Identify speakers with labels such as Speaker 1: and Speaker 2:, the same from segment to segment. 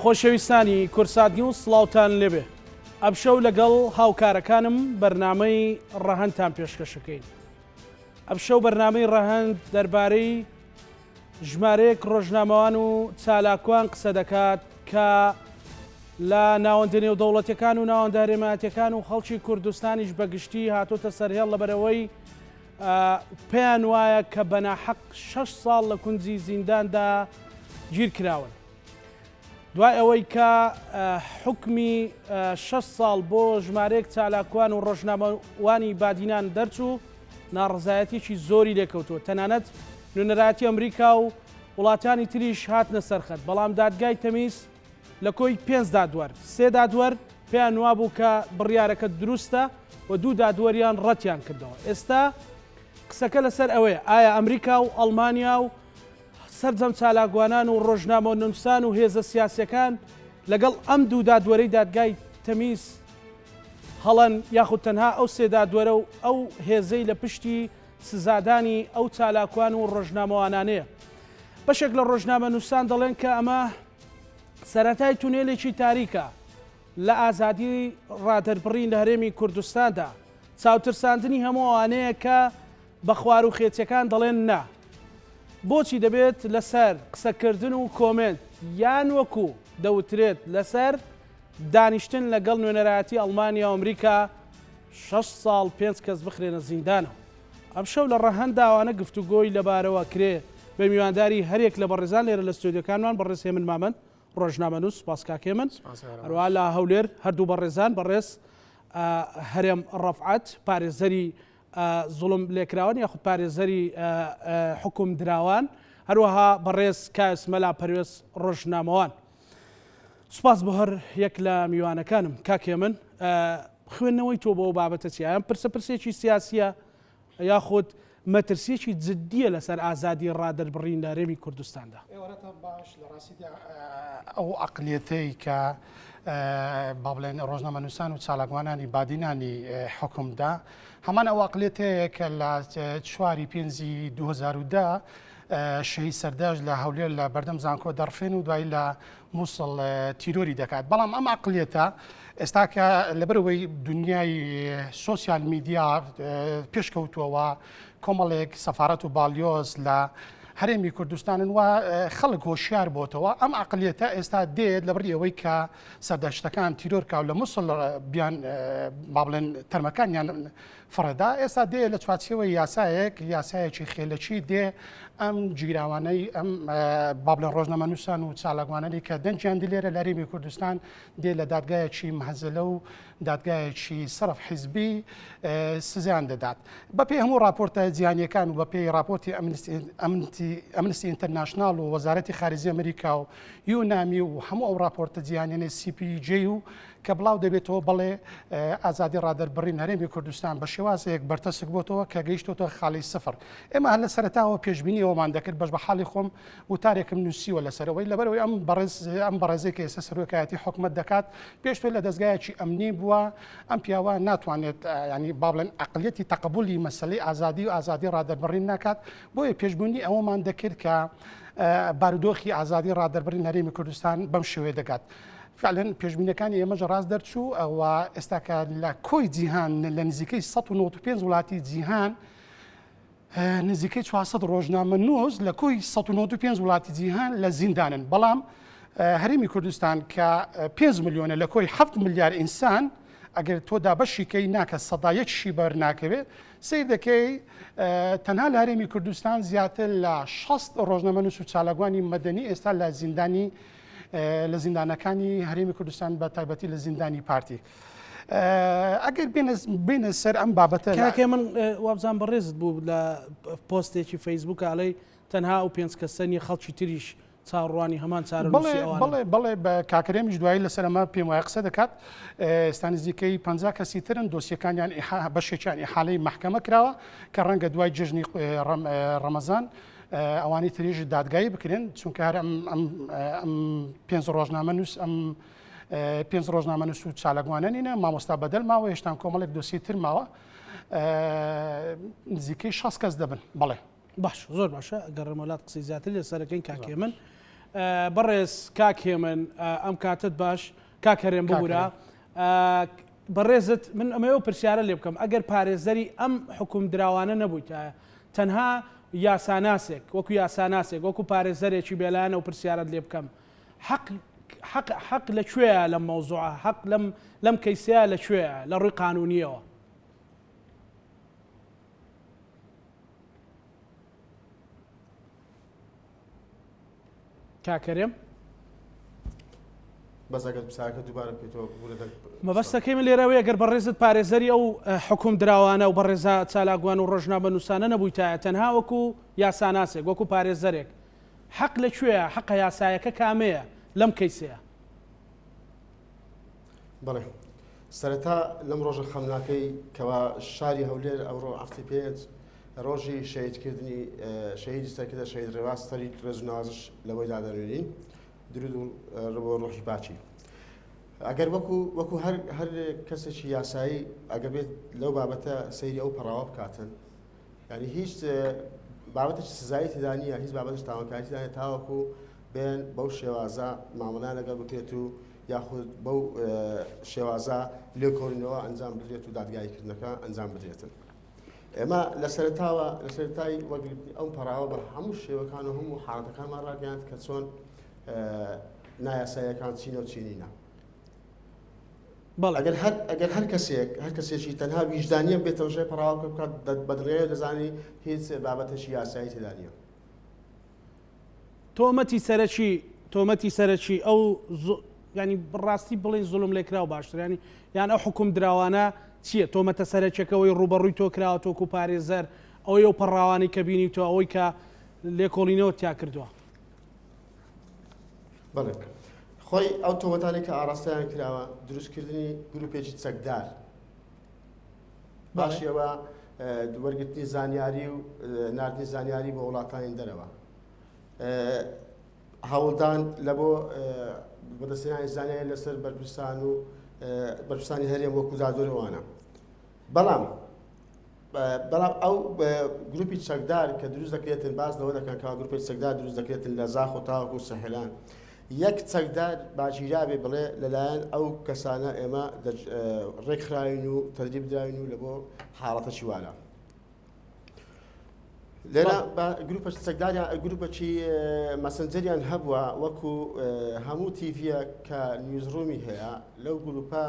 Speaker 1: خۆشەویستانی کوردسات نیوز سڵاوتان لێبێ ئەمشەو لەگەڵ هاوکارەکانم بەرنامەی ڕەهەندتان پێشکەشەکەین ئەمشەو بەرنامەی ڕەهەند دەربارەی ژمارەیەک ڕۆژنامەوان و چالاکوان قسە دەکات کە لە ناوەندە نێودەوڵەتیەکان و ناوەندە هەرێمایەتیەکان و خەڵکی کوردستانیش بەگشتی هاتۆتە سەرهێڵ لەبەرئەوەی پێیان وایە کە بەناحەق شەش ساڵ لە کونجی زینداندا گیرکراون. دوای ئەوەی کە حوکمی شەش ساڵ بۆ ژمارەیەک چالاکوان و ڕۆژنامەوانی بادینان دەرچوو، ناڕەزایەتیەکی زۆری لێکەوتووە، تەنانەت نوێنەرایەتی ئەمریکا و وڵاتانی تریش هاتنە سەرخەت، بەڵام دادگای تەمیز لە کۆی پێنج دادوەر، سێ دادوەر پێیان وابوو کە بڕیارەکە دروستە و دوو دادوەریان ڕەتیان کردەوە. ئێستا قسەکە لەسەر ئەوەیە ئایا ئەمریکا و ئەڵمانیا و سەرجەم چالاکوانان و ڕۆژنامەنووسان و هێزە سیاسیەکان لەگەڵ ئەم دوو دادوەرەی دادگای تەمیز هەڵەن یاخود تەنها ئەو سێ دادوەرە و ئەو هێزەی لە پشتی سزادانی ئەو چالاکوان و ڕۆژنامەوانانەیە. بەشێک لە ڕۆژنامەنووسان دەڵێن کە ئەمە سەرەتای تونێلێکی تاریکە لە ئازادی ڕادەربڕین لە هەرێمی کوردستاندا، چاوترساندنی هەموو ئەوانەیە کە بە خواروخێچیەکان دەڵێن نا. بۆچی دەبێت لەسەر قسەکردن و کۆمێنت یان وەکو دەوترێت لەسەر دانیشتن لەگەڵ نوێنەرایەتی ئەڵمانیا و ئەمریکا شەش ساڵ پێنج کەس بخرێنە زیندانەوە؟ ئەمشەو لە ڕەهەند ئەوانە گفتوگۆی لەبارەوە کرێ بە میوانداری هەریەک لە بەڕێزان لێرە لە ستۆدیۆکانمان بەڕێز هێمن مامەند ڕۆژنامەنووس سپاس کاک هێمن هەروەها لە هەولێر هەردوو بەڕێزان بەڕێز هەرێم ڕەفعەت پارێزەری زوڵم لێکراوان یاخود پارێزەری حکوم دراوان هەروەها بەڕێز کاس مەلا پەروێز ڕۆژنامەوان سوپاس بۆ هەر یەک لە میوانەکانم. کاک هێمن خوێندنەوەی تۆ بۆ ئەو بابەتە چیە؟ ئەم پرسە پرسێکی سیاسیە یاخود مەترسیەکی جدیە لەسەر ئازادی ڕادەربڕین لە هەرێمی کوردستاندا؟
Speaker 2: ئێوارەتان باش. لە ڕاستیدا ئەو عەقلیەتەی کە با بڵێن ڕۆژنامەنووسان و چالاکوانانی بادینانی حکومدا هەمان ئەو عەقلیەتەیە کە لە چواری پێنجی 2010 شەهید سەردەشت لە هەولێر لە بەردەم زانکۆ دەڕفێن و دوایی لە موسڵ تیرۆری دەکات بەڵام ئەم عقلیەتە ئێستا کە لەبەرەوەی دنیای سۆسیال میدیا پێشکەوتووەوە کۆمەڵێک سەفارەت و باڵیۆز لە هەرێمی کوردستانن و خەڵک هۆشیار بۆتەوە ئەم عقلیەتە ئێستا دێت لە بڕی ئەوەی کە سەردەشتەکان تیرۆرکا و لە موسڵ بیان با بڵێن تەرمەکانیان فڕێدا، ئێستا دێ لە چوارچێوەی یاسایەک، یاسایەکی خێلەکی دێ ئەم گیراوانەی ئەم با بڵێن ڕۆژنامەنووسان و چالاکوانانی کە دەنگیان دلێرە لە هەرێمی کوردستان دێ لە دادگایەکی مەهزەلە و دادگایەکی سەرف حیزبی سزیان دەدات. بەپێی هەموو راپۆرتە جیهانیەکان و بەپێی راپۆرتی ئەمنستی ئینتەرناشناڵ و وەزارەتی خارجی ئەمریکا و یونامی و هەموو ئەو راپۆرتە جیهانیانەی سی پی جی و کە بڵاو دەبێتەوە بەڵێ ئازادی ڕادەربڕین هەرێمی کوردستان بە شێوازێک بەرتەسک بۆتەوە کە گەیشتۆتە خاڵی سفر. ئێمە هەر لە سەرەتاوە پێشبینی ئەوەمان دەکرد، بەش بە حاڵی خۆم وتارێکم نووسیوە لەسەرەوەی لەبەرئەوەی ئەم بەڕێز ئەم بەڕێزەی کە ئێستا سەرۆکایەتی حکومەت دەکات پێشتر لە دەزگایەکی ئەمنی بووە ئەم پیاوە ناتوانێت ینی با بڵێن عەقڵیەتی تەقەبولی مەسەلەی ئازادی و ئازادی ڕادەربڕین ناکات بۆیە پێشبینی ئەوەمان دەکرد کە بارودۆخی ئازادی ڕادەربڕین هەرێمی کوردستان بەم شێوەیە دەگات. فعلا پێشبینەکانی ئێمەش ڕاست دەرچوو و ئێستا کە لە کۆی جیهان لە نزیکەی 195 وڵاتی جیهان نزیکەی 400 ڕۆژنامە نووس لە کۆی 195 وڵاتی جیهان لە زیندانن بەڵام هەرێمی کوردستان کە 5 ملیۆنە لە کۆی 7 ملیار ئینسان ئەگەر تۆ دابەشیکەی ناکە سەدا یەکشی بەر ناکەوێت سیر دەکەی تەنها لە هەرێمی کوردستان زیاتر لە 60 ڕۆژنامەنووس و چالاکوانی مەدەنی ئێستا لە زیندانی لە زیندانەکانی هەرێمی کوردستان بە تایبەتی لە زیندانی پارتی. ئەگەر بێنە سەر ئەم بابەتە
Speaker 1: کاکە من وابزان بەڕێزت بوو لە پۆستێکی فەیسبوک ئەڵێی تەنها ئەو پێنج کەسە نیە خەڵکی تریش چاوەڕوانی هەمان چارەنووسی ئەوانن.
Speaker 2: بەڵێ بەڵێ بە کاکەرێمیش دوایی لەسەر ئەمە پێم وایە قسە دەکات ئێستا نزیکەی 50 کەسی ترن دۆسیەکانیان بەشێکیان ئیحالەی مەحکەمە کراوە کە ڕەنگە دوای جەژنی ڕەمەزان ئەوانی تریش دادگایی بکرێن چونکە هەر ئەم ئەم پێنج ڕۆژنامە نووس ئەم پێنج ڕۆژنامە نووس و چالاکوانە نینە مامۆستا بەدەل ماوە هێشتان کۆمەڵێک دۆسی تر ماوە نزیکەی 6 کەس دەبن بەڵێ
Speaker 1: باش زۆر باشە گەڕێمەلات قسەی زیاتر لەسەرەکەین کاکێ من. بەڕێز کاک هێمن ئەم کاتت باش کاک هەرێم ببورە بەڕێزت من ئەمەوێ پرسیارە لێ بکەم ئەگەر پارێزەری ئەم حکوم دراوانە نەبوویتایە تەنها یاساناسێک وەکو یاساناسێک وەکو پارێزەرێکی بێلایەنە و پرسیارت لێ بکەم حەق حەق حەق لە کوێیە لەم مەوزوعە حەق لەم لەم کەیسەیە لە کوێیە لە ڕووی قانونیەوە؟ کاک هەرێم؟
Speaker 3: بەس ئەگەر پرسیارەکە دووبارە بکەیتەوە ببورە دەنگ
Speaker 1: مەبەستەکەی من لێرەوەیە گەر بەڕێزت پارێزەری ئەو حکوم دراوانە و بەڕێزە چالاکوان و ڕۆژنامەنووسانە نەبوویتایە تەنها وەکو یاساناسێک وەکو پارێزەرێک حەق لە کوێیە حەقە یاسایەکە کامەیە لەم کەیسەیە؟
Speaker 3: بەڵێ سەرەتا لەم ڕۆژە خەمناکەی کەوا شاری هەولێر ئەوڕۆ هەفتی پێنج ڕۆژی شەهیدکردنی شەهیدی سەرکردە شەهید ڕێواز سەری ڕێز و نوازش لەوەی دادەنوێنین درود و بۆ ڕۆحی پاکی ئەگەر وەکو وەکو هەر هەر کەسێکی یاسایی ئەگەر بێت لەو بابەتە سەیری ئەو پەڕاوە بکاتن یعنی هیچ بابەتێکی سزایی تێدا نییە هیچ بابەتێکی تاوانکاری تێدا نییە تاوەکو بێن بەو شێوازە مامەڵەیان لەگەڵ بکرێت و یاخود بەو شێوازە لێکۆڵینەوە ئەنجام بدرێت و دادگاییکردنەکە ئەنجام بدرێتن. ئێمە لە سەرەتاوە لە سەرەتای وەرگرتنی ئەو پەڕاوە بە هەموو شێوەکان و هەموو حاڵەتەکانمان ڕاگەیاند کە چۆن نایاساییەکان چینە و چینینە.
Speaker 1: بەڵێ.
Speaker 3: ئەگەر هەر ئەگەر هەر کەسێک هەر کەسێکی تەنها ویژدانیە بێت تەماشای پەڕاوەکە بکات بە دڵنیاییەوە دەزانی هیچ بابەتێکی یاسایی تێدا نییە.
Speaker 1: تۆمەتی سەرەکی تۆمەتی سەرەکی ئەو ینی ڕاستی بڵین زوڵم لێکراو باشتر ینی یان ئەو حکوم دراوانە چییە تۆمەتە سەرەکیەکەەوەی ڕوبەڕووی تۆ کراوە تۆکو پارێزەر ئەوەی ئەو پەڕاوانی کە بینی تۆ ئەوەی کە لێکۆڵینەوە تیا کردووە.
Speaker 3: بەڵێ خۆی ئەو تۆمەتانەی کە ئاراستەیان کراوە دروستکردنی گروپێکی چەکدار باشیەوە وەرگرتنی زانیاری و ناردنی زانیاری بۆ وڵاتانی دەرەوە هەوڵدان لە بۆ بەدەستێنانی زانیاری لەسەر بەرپرسان و بەرپرسانی هەرێم وەکو دادوەرەوانە بەڵام بەڵام ئەو گروپی چەکدار کە دروست دەکرێتن باس لەوە دەکەن کە گروپی چەکدار دروست دەکرێتن لە زاخۆ تاوەکو سەهلان یەک چەکدار باگیرابێ بڵێ لەلایەن ئەو کەسانە ئێمە ڕێکخراوین و تەدریب دراوین و لە بۆ حاڵەتەکی وانە لێرە گروپە چەکداریان گروپەکی مەسنجەریان هەبووە وەکو هەموو تیڤە کە newsroom ی هەیە لەو گروپە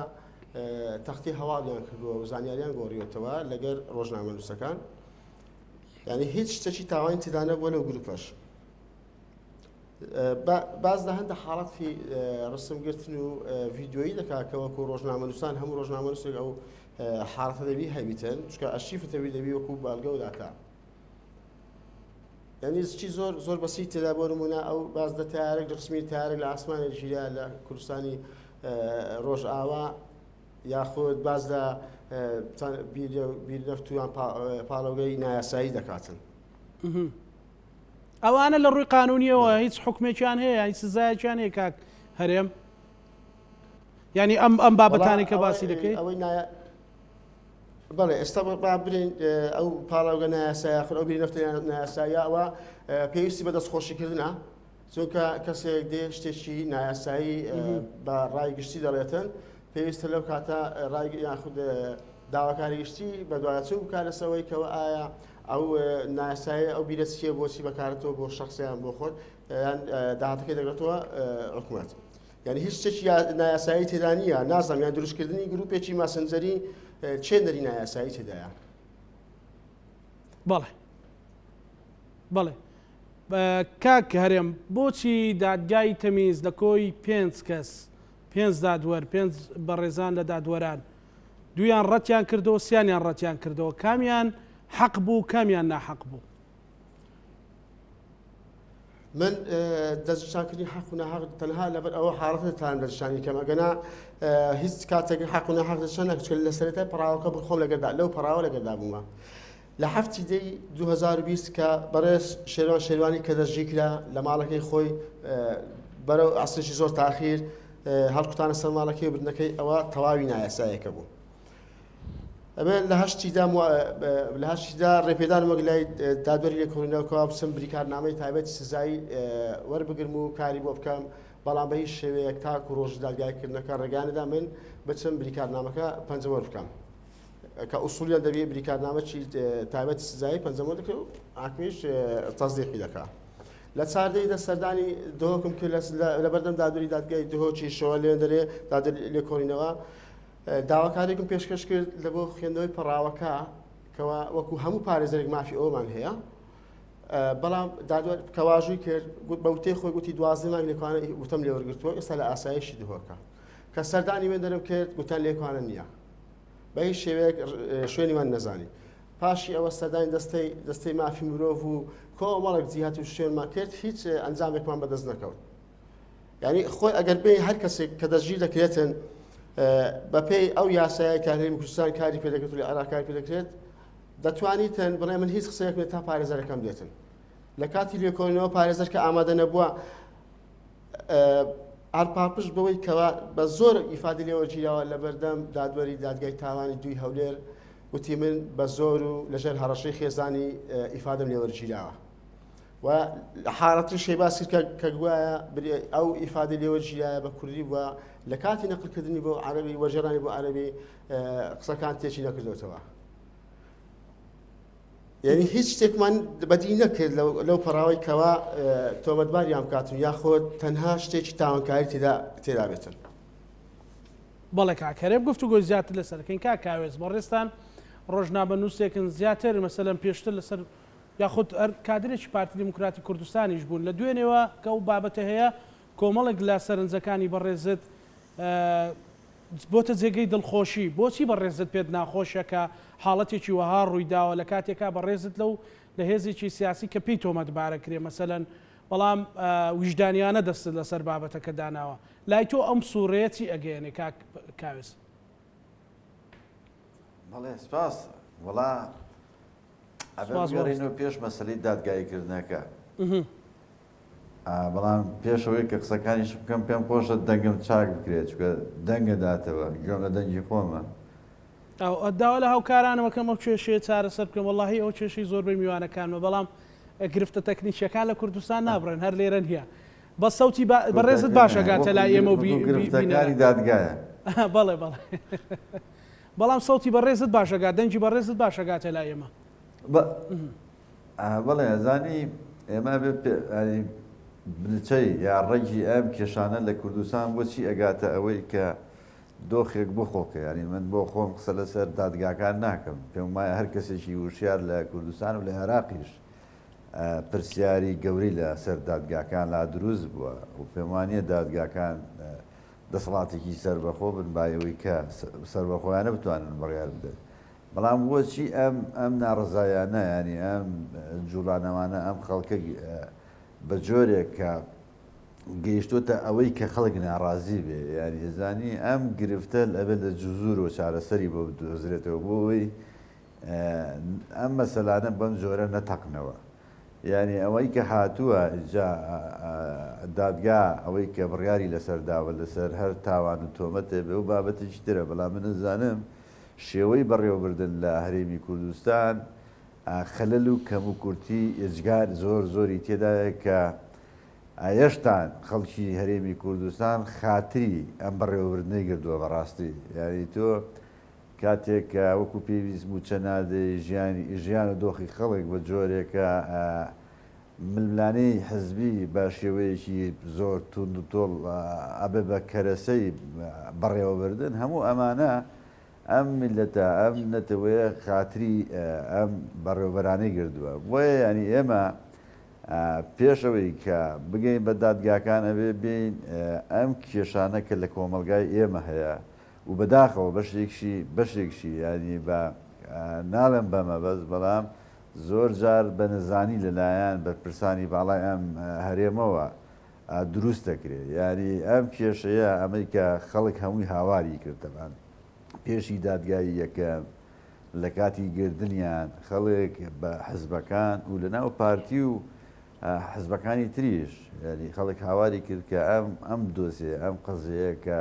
Speaker 3: تەختی هەواڵیان کردووە و زانیاریان گۆڕیوەتەوە لەگەر ڕۆژنامەنووسەکان یعنی هیچ شتێکی تاوانی تێدا نەبووە لەو گروپەش باز لە هەندە حاڵەتی ڕسمگرتن و ڤیددیویی دەکات کە وەکو ڕۆژنامەنووسان هەموو ڕۆژنامەنووسێک ئەو حاڵەتە دەبی هەبیتن چونکە ئەرشیفتەوی دەبی وەکو بەڵگە و داتا یعنی چی زۆر زۆر بەسیت تێدا بۆ نمونە ئەو باز لە تارێک ڕسمی تارێک لە ئاسمانێک ژیرا لە کوردستانی ڕۆژئاوا یاخود باز لە بیر نەفتویان پاڵەوگەی نایاسایی دەکاتن.
Speaker 1: ئەوانە لە ڕووی قانونیەوە هیچ حکمێکیان هەیە هیچ سزایەکیان هەیە کاک هەرێم یعنی ئەم ئەم بابەتانی کە باسی دەکەی
Speaker 3: ئەوەی بەڵێ ئێستا با برێن ئەو پاڵاوگە نایاسایە خۆ ئەو بیری نەفتە نایاسایە ئەوە پێویستی بە دەستخۆشیکردنە چونکە کەسێک دێ شتێکی نایاسایی بە ڕای گشتی دەڵێتن پێویستە لەو کاتە ڕای یاخود داواکاری گشتی بەدواداچوون بکات لەسەرەوەی کەەوە ئایا ئەو نایاسایی ئەو بیرە چییە بۆچی بەکارێتەوە بۆ شخصیان بۆ خۆت یان داهاتەکەی دەگرێتەوە حکوومەت یعنی هیچ شتێکی نایاسایی تێدا نییە نازانم یان دروستکردنی گروپێکی ماسنجەری چێ نەری نایاسایی تێدایە
Speaker 1: بەڵێ بەڵێ کاک هەرێم بۆچی دادگای تەمیز لە کۆی پێنج کەس پێنج دادوەر پێنج بەڕێزان لە دادوەران دویان ڕەتیان کردەوە سیانیان ڕەتیان کردەوە کامیان حەق بوو کامیان ناحەق بوو
Speaker 3: من دەستنیشانکردنی حەق و ناحەق تەنها لەبەر ئەوە حاڵەتە تان دەستنیشانی کەم ئەگەنا هیچ کاتێک حەق و ناحەق دەستنیشان ناکەم چونکە لە سەرەتای پەڕاوەکە بۆ خۆم لەگەردا لەو پەڕاوە لەگەردا بوومە لە هەفتی دەی 2020 کە بەڕێز شێروان شێروانی کە دەستگیرکرا لە ماڵەکەی خۆی بەرەو عەسرێکی زۆر تاخیر هەڵکوتانە سەر ماڵەکەی و بردنەکەی ئەوە تەواوی نایاسایەکە بوو. ئەمە لە هەشتیدا لە هەشتیدا ڕێپێدان وەک لای دادوەری لێکۆڵینەوە کەوا بچم بریکارنامەی تایبەتی سزایی وەربگرم و کاری بۆ بکەم، بەڵام بە هیچ شێوەیەک تاکو ڕۆژی دادگایکردنەکە ڕێگا نەدا من بچم بریکارنامەکە پەنجەمۆر بکەم کە ئوسولیان دەبێ بریکارنامەی تایبەتی سزایی پەنجەمۆر دەکرێت و حاکمیش تەسدیقی دەکا. لە چاردەی دە سەردانی دهۆکم کرد لە بەردەم دادوەری دادگای دهۆکی شەوە لێندەرێ دادوەری لێکۆڵینەوە داواکاریەکم پێشکەش کرد لە بۆ خوێندنەوەی پەڕاوەکە کەوا وەکو هەموو پارێزەرێک مافی ئەومان هەیە بەڵام دادوەر کەواژووی کرد بە وتەی خۆی گوتی 12 مانگ لێکوانە وتم لێوەرگرتووە ئێستا لە ئاسایشی دهۆکە کە سەردانی وێندەرم کرد گوتیان لێکوانە نییە بە هیچ شێوەیەک شوێنی وان نەزانی پاشی ئەوە سەردانی دەستەی دەستەی مافی مرۆڤ و کۆمەڵێک جیهات و شوێنمان کرد هیچ ئەنجامێکمان بەدەست نەکەوت یعنی خۆی ئەگەر بێ هەر کەسێک کە دەستگیر دەکرێتن بەپێی ئەو یاسایە کە هەرێمی کوردستان کاری پێ دەکرێت و لە عێراق کاری پێ دەکرێت دەتوانیتن بڵێ من هیچ قسەیەک نێت تا پارێزەرەکەم دێتن لە کاتی لێکۆڵینەوە پارێزەر کە ئامادە نەبووە هەر پاپشت بەوەی کەوا بە زۆر ئیفادی لێوەرگیراوە لە بەردەم دادوەری دادگای تاوانی دووی هەولێر وتی من بە زۆر و لەژێر هەڕەشەی خێزانی ئیفادەم لێوەرگیراوە و حاڵەتیش هەیە باسی کرد کە گوایە ئەو ئیفادەی لێوەرگیرایە بە کوردی بووە لە کاتی نەقلکردنی بۆ عەرەبی وەرگێڕانی بۆ عەرەبی قسەکان تێکی نەکردوێتەوە یعنی هیچ شتێکمان بەدی نەکرد لەو پەڕاوەی کەوا تۆمەتباریان بکات و یاخۆ تەنها شتێکی تاوانکاری تێدا تێدا بێتن.
Speaker 1: بەڵێ کاک هەرێم گفتوگۆی زیاتر لەسەرەکەین کاک کاوێز بەڕێزتان ڕۆژنامەنووسێکن زیاتر مەسەلەن پێشتر لەسەر یاخود هەر کادرێکی پارتی دیموکراتی کوردستانیش بوون لە دوێنێوە کە ئەو بابەتە هەیە کۆمەڵێک لە سەرنجەکانی بەڕێزت بۆتە جێگەی دڵخۆشی بۆچی بەڕێزت پێت ناخۆشە کە حاڵەتێکی وەها ڕوویداوە لە کاتێکا بەڕێزت لەو لە هێزێکی سیاسی کە پێی تۆمەتبارەکرێ مەسەلەن بەڵام ویژدانیانە دەستت لەسەر بابەتەکە داناوە لای تۆ ئەم سوڕەیە چی ئەگەیەنێ کاک کاوێس؟
Speaker 4: بەڵێ سپاس وەڵا ئەبێ بگەڕێینەوە پێش مەسەلەی دادگاییکردنەکە. بەڵام پێش ئەوەی کە قسەکانیش بکەم پێم خۆشە دەنگم چاک بکرێت چونکە دەنگە داتەوە گوێم لە دەنگی خۆمە.
Speaker 1: داوا لە هاوکارانم ئەکەم ئەو کێشەیە چارەسەر بکەن وەڵاهی ئەوە کێشەی زۆربەی میوانەکانمە بەڵام گرفتە تەکنیکیەکان لە کوردستان نابڕێن هەر لێرە نییە بەس سەوتی بەڕێزت باش ئەگاتە لای ئێمە و
Speaker 4: گرفتەکانی دادگایە.
Speaker 1: بەڵێ بەڵێ. بەڵام سەوتی بەڕێزت باش ئەگات دەنگی بەڕێزت باش ئەگاتە لای ئێمە.
Speaker 4: بەڵێ ئەزانی ئێمە ئەبێ بنچەی یا ڕەگی ئەم کێشانە لە کوردستان بۆچی ئەگاتە ئەوەی کە دۆخێک بخۆکە ینی من بۆ خۆم قسە لەسەر دادگاکان ناکەم پێم وایە هەر کەسێکی وشیار لە کوردستان و لە عێراقیش پرسیاری گەورەی لەسەر دادگاکان لا دروست بووە و پێم وانە دادگاکان دەسەڵاتێکی سەربەخۆ بن با ئەوەی کە سەربەخۆیانە بتوانن بڕیار بدەن. بەڵام بۆچی ئەم ئەم ناڕەزایانە یانی ئەم جوڵانەوانە ئەم خەڵکە بە جۆرێک کە گەیشتۆتە ئەوەی کە خەڵک ناڕازی بێ یانی زانی ئەم گرفتە ئەبێت لە جزور و چارەسەری بۆ بدۆزرێتەوە بۆ ئەوەی ئەم مەسەلانە بەم جۆرە نەتەقنەوە. یانی ئەوەی کە هاتووە جا دادگا ئەوەی کە بڕیاری لەسەر داوە لەسەر هەر تاوان و تۆمەتێ بێ و بابەتێکی ترە بەڵام من ئەزانم شێوەی بەڕێوەبردن لە هەرێمی کوردستان خەلەل و کەموکورتی ئێجگار زۆر زۆری تێدایە کە هێشتان خەڵکی هەرێمی کوردستان خاتری ئەم بەڕێوەبردنەی گردووە بەڕاستی یانی تۆ کاتێک کە وەکو پێویست مووچە نادەی، ژیانی ژیان و دۆخی خەڵک بە جۆرێکە ململانێی حزبی بە شێوەیەکی زۆر توند و تۆڵ ئەبێ بە کەرەسەی بەڕێوەبردن، هەموو ئەمانە ئەم میللەتە، ئەم نەتەوەیە خاتری ئەم بەڕێوەبەرانەی گردووە. بۆیە یانی ئێمە پێش ئەوەی کە بگەین بە دادگاکان ئەبێ بێین ئەم کێشانە کە لە کۆمەڵگای ئێمە هەیە، و بەداخەوە بەشێکشی بەشێکشی یانی بە ناڵێم بە مەبەست بەڵام زۆر جار بە نەزانی لەلایەن بەرپرسانی باڵای ئەم هەرێمەوە دروست دەکرێت یانی ئەم کێشەیە ئەمەی کە خەڵک هەمووی هاواری کرد تەبان پێشی دادگای یەکەم لە کاتی گردنیان خەڵک بە حزبەکان و لەناو پارتی و حزبەکانی تریش یانی خەڵک هاواری کرد کە ئەم ئەم دۆسێ ئەم قەزیەیە کە.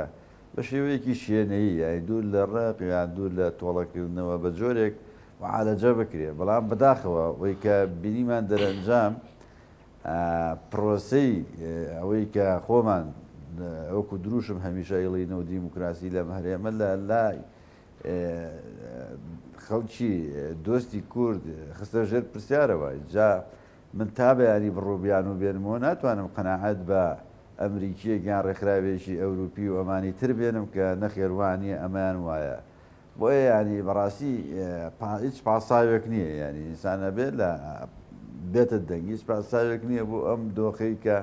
Speaker 4: بە شێوەیەکی شێنەیی یانی دوور لە ڕق یان دوور لە تۆڵەکردنەوە بە جۆرێک معالەجە بکرێ بەڵام بەداخەوە ئەوەی کە بینیمان دەرەنجام پرۆسەی ئەوەی کە خۆمان وەکو دروشم هەمیشە ئەیڵینەوە دیموکراسی لەم هەرێمە لە لای خەڵکی دۆستی کورد خستە ژێر پرسیارەوە جا من تا بەیانی بڕۆ بیانوو بێنمەوە ناتوانم قەناعەت بە ئەمریکیەک یان ڕێکخراوێکی ئەوروپی و ئەمانی تر بێنم کە نەخێر وانیە ئەمەیان وایە بۆیە یانی بەڕاستی هیچ پاساوێک نییە یانی ئینسان ئەبێ لە بێتە دەنگ هیچ پاساوێک نییە بۆ ئەم دۆخەی کە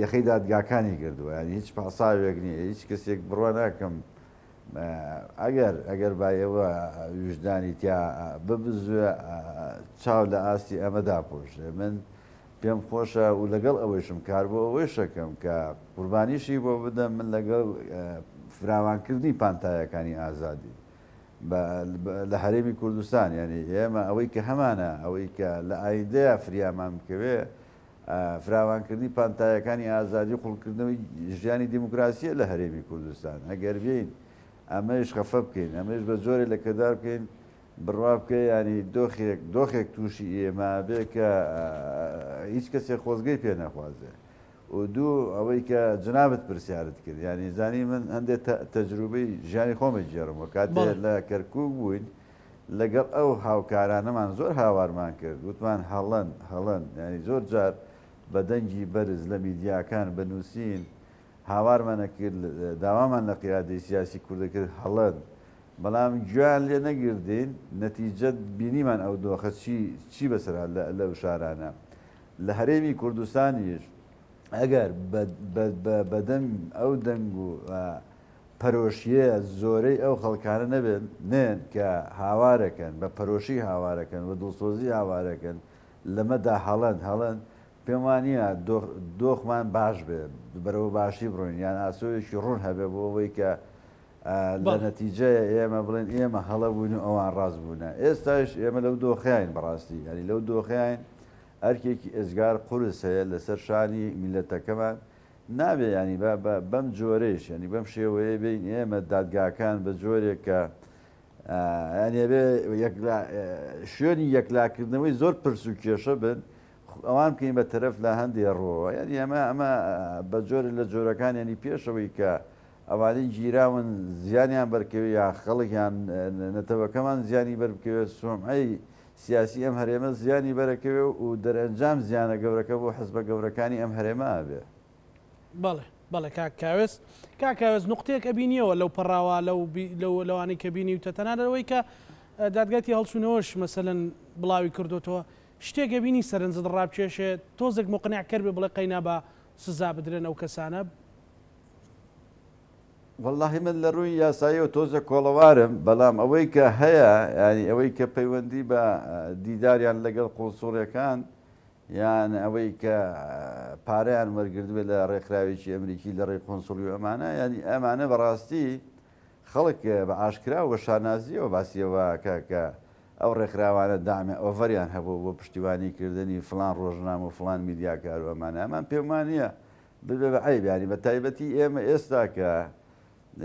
Speaker 4: یەخەی دادگاکانی گردووە یانی هیچ پاساوێک نییە هیچ کەسێک بڕوا ناکەم ئەگەر ئەگەر بایەوە ویژدانی تیا ببزوێ چاو لە ئاستی ئەمە داپۆشێ من پێم خۆشە و لەگەڵ ئەوەیشم کار بۆ ئەوەیش ئەکەم کە قوربانیشی بۆ بدەم، من لەگەڵ فراوانکردنی پانتایەکانی ئازادی لە هەرێمی کوردستان، یانی ئێمە ئەوەی کە هەمانە، ئەوەی کە لە ئایندەیا فریامان بکەوێ، فراوانکردنی پانتایەکانی ئازادی و قوڵکردنەوەی ژیانی دیموکراسییە لە هەرێمی کوردستان. ئەگەر بێین ئەمەیش خەفە بکەین، ئەمەیش بە جۆرێ لەکەدار بکەین، بڕوا بکە یانی دۆخێک دۆخێک تووشی ئێمە ئەبێ کە هیچ کەسێک خۆزگەی پێ نەخوازێ و دوو ئەوەی کە جنابت پرسیارت کرد یانی زانی من هەندێک تەجروبەی ژیانی خۆمە گێڕمەوە کاتێ لە کەرکووک بووین لەگەڵ ئەو هاوکارانەمان زۆر هاوارمان کرد وتمان هەڵەن هەڵەن یانی زۆر جار بە دەنگی بەرز لە میدیاکان بە نووسین هاوارمان ئەکرد داوامان لە قیادەی سیاسی کورد کرد هەڵەن بەڵام گوێیان لێ نەگردین، نەتیجە بینیمان ئەو دۆخە چی چی بەسەر هات لە لەو شارانە. لە هەرێمی کوردستانیش ئەگەر بە بە بە بەدەم ئەو دەنگ و پەرۆشییە زۆرەی ئەو خەڵکانە نەبێن نێن کە هاوارەکەن، بە پەرۆشی هاوارەکەن و دڵسۆزی هاوارەکەن لەمەدا هەڵەن هەڵەن پێم وا نییە دۆخ دۆخمان باش بێ بەرەو باشی بڕۆین یان ئاسۆیەکی ڕوون هەبێ بۆ ئەوەی کە لە نەتیجەیە ئێمە بڵێن ئێمە هەڵە بووین و ئەوان ڕاست بوونە. ئێستاش ئێمە لەو دۆخەین بەڕاستی یانی لەو دۆخەین ئەرکێکی ئێجگار قورس هەیە لەسەر شانی میللەتەکەمان نابێ یانی بەم جۆرەیش یانی بەم شێوەیە بین ئێمە دادگاکان بە جۆرێک کە یانی ئەبێ شوێنی یەکلاکردنەوەی زۆر پرس و کێشە بن ئەوان بکەین بە تەرەف لە هەندێ ڕووەوە یانی ئەمە ئەمە بە جۆرێ لە جۆرەکان یانی پێشەوەی کە ئەوانەی گیراون زیانیان بەرکەوێ یا خەڵک یان نەتەوەکەمان زیانی بەربکەوێ سومعەی سیاسی ئەم هەرێمە زیانی بەرەکەوێ و دەرئەنجام زیانە گەورەکە بۆ حزبە گەورەکانی ئەم هەرێمە ئەبێ.
Speaker 1: بەڵێ بەڵێ کاک کاوێس. کاک کاوێس نوقتەیەک ئەبینیەوە لەو پەڕاوە لەو لەو لەوانەی کە بینیوتە تەنانەت ئەوەی کە دادگای تێهەڵچوونەوەش مەسەلەن بڵاوی کردۆتەوە شتێک ئەبینی سەرنجت ڕابکێشێ تۆزێک موقنیع کەر بێ بڵێ قەینا با سزا بدرێن ئەو کەسانە؟
Speaker 4: وەڵاهی من لە ڕووی یاساییەوە تۆزێک کۆڵەوارم، بەڵام ئەوەی کە هەیە یانی ئەوەی کە پەیوەندی بە دیداریان لەگەڵ قونسوڵیەکان یان ئەوەی کە پارەیان وەرگرتبێت لە ڕێکخراوێکی ئەمریکی لە ڕێی قونسوڵی و ئەمانە یانی ئەمانە بەڕاستی خەڵک بە ئاشکرا و بە شانازیەوە باسی ئەوە ئەکا کە ئەو ڕێکخراوانە دەعمی ئۆڤەریان هەبوو بۆ پشتیوانی کردنی فڵان ڕۆژنامە و فڵان میدیاکار و ئەمانە ئەمان پێم وانییە ببێ بە عەیب یانی بە تایبەتی ئێمە ئێستا کە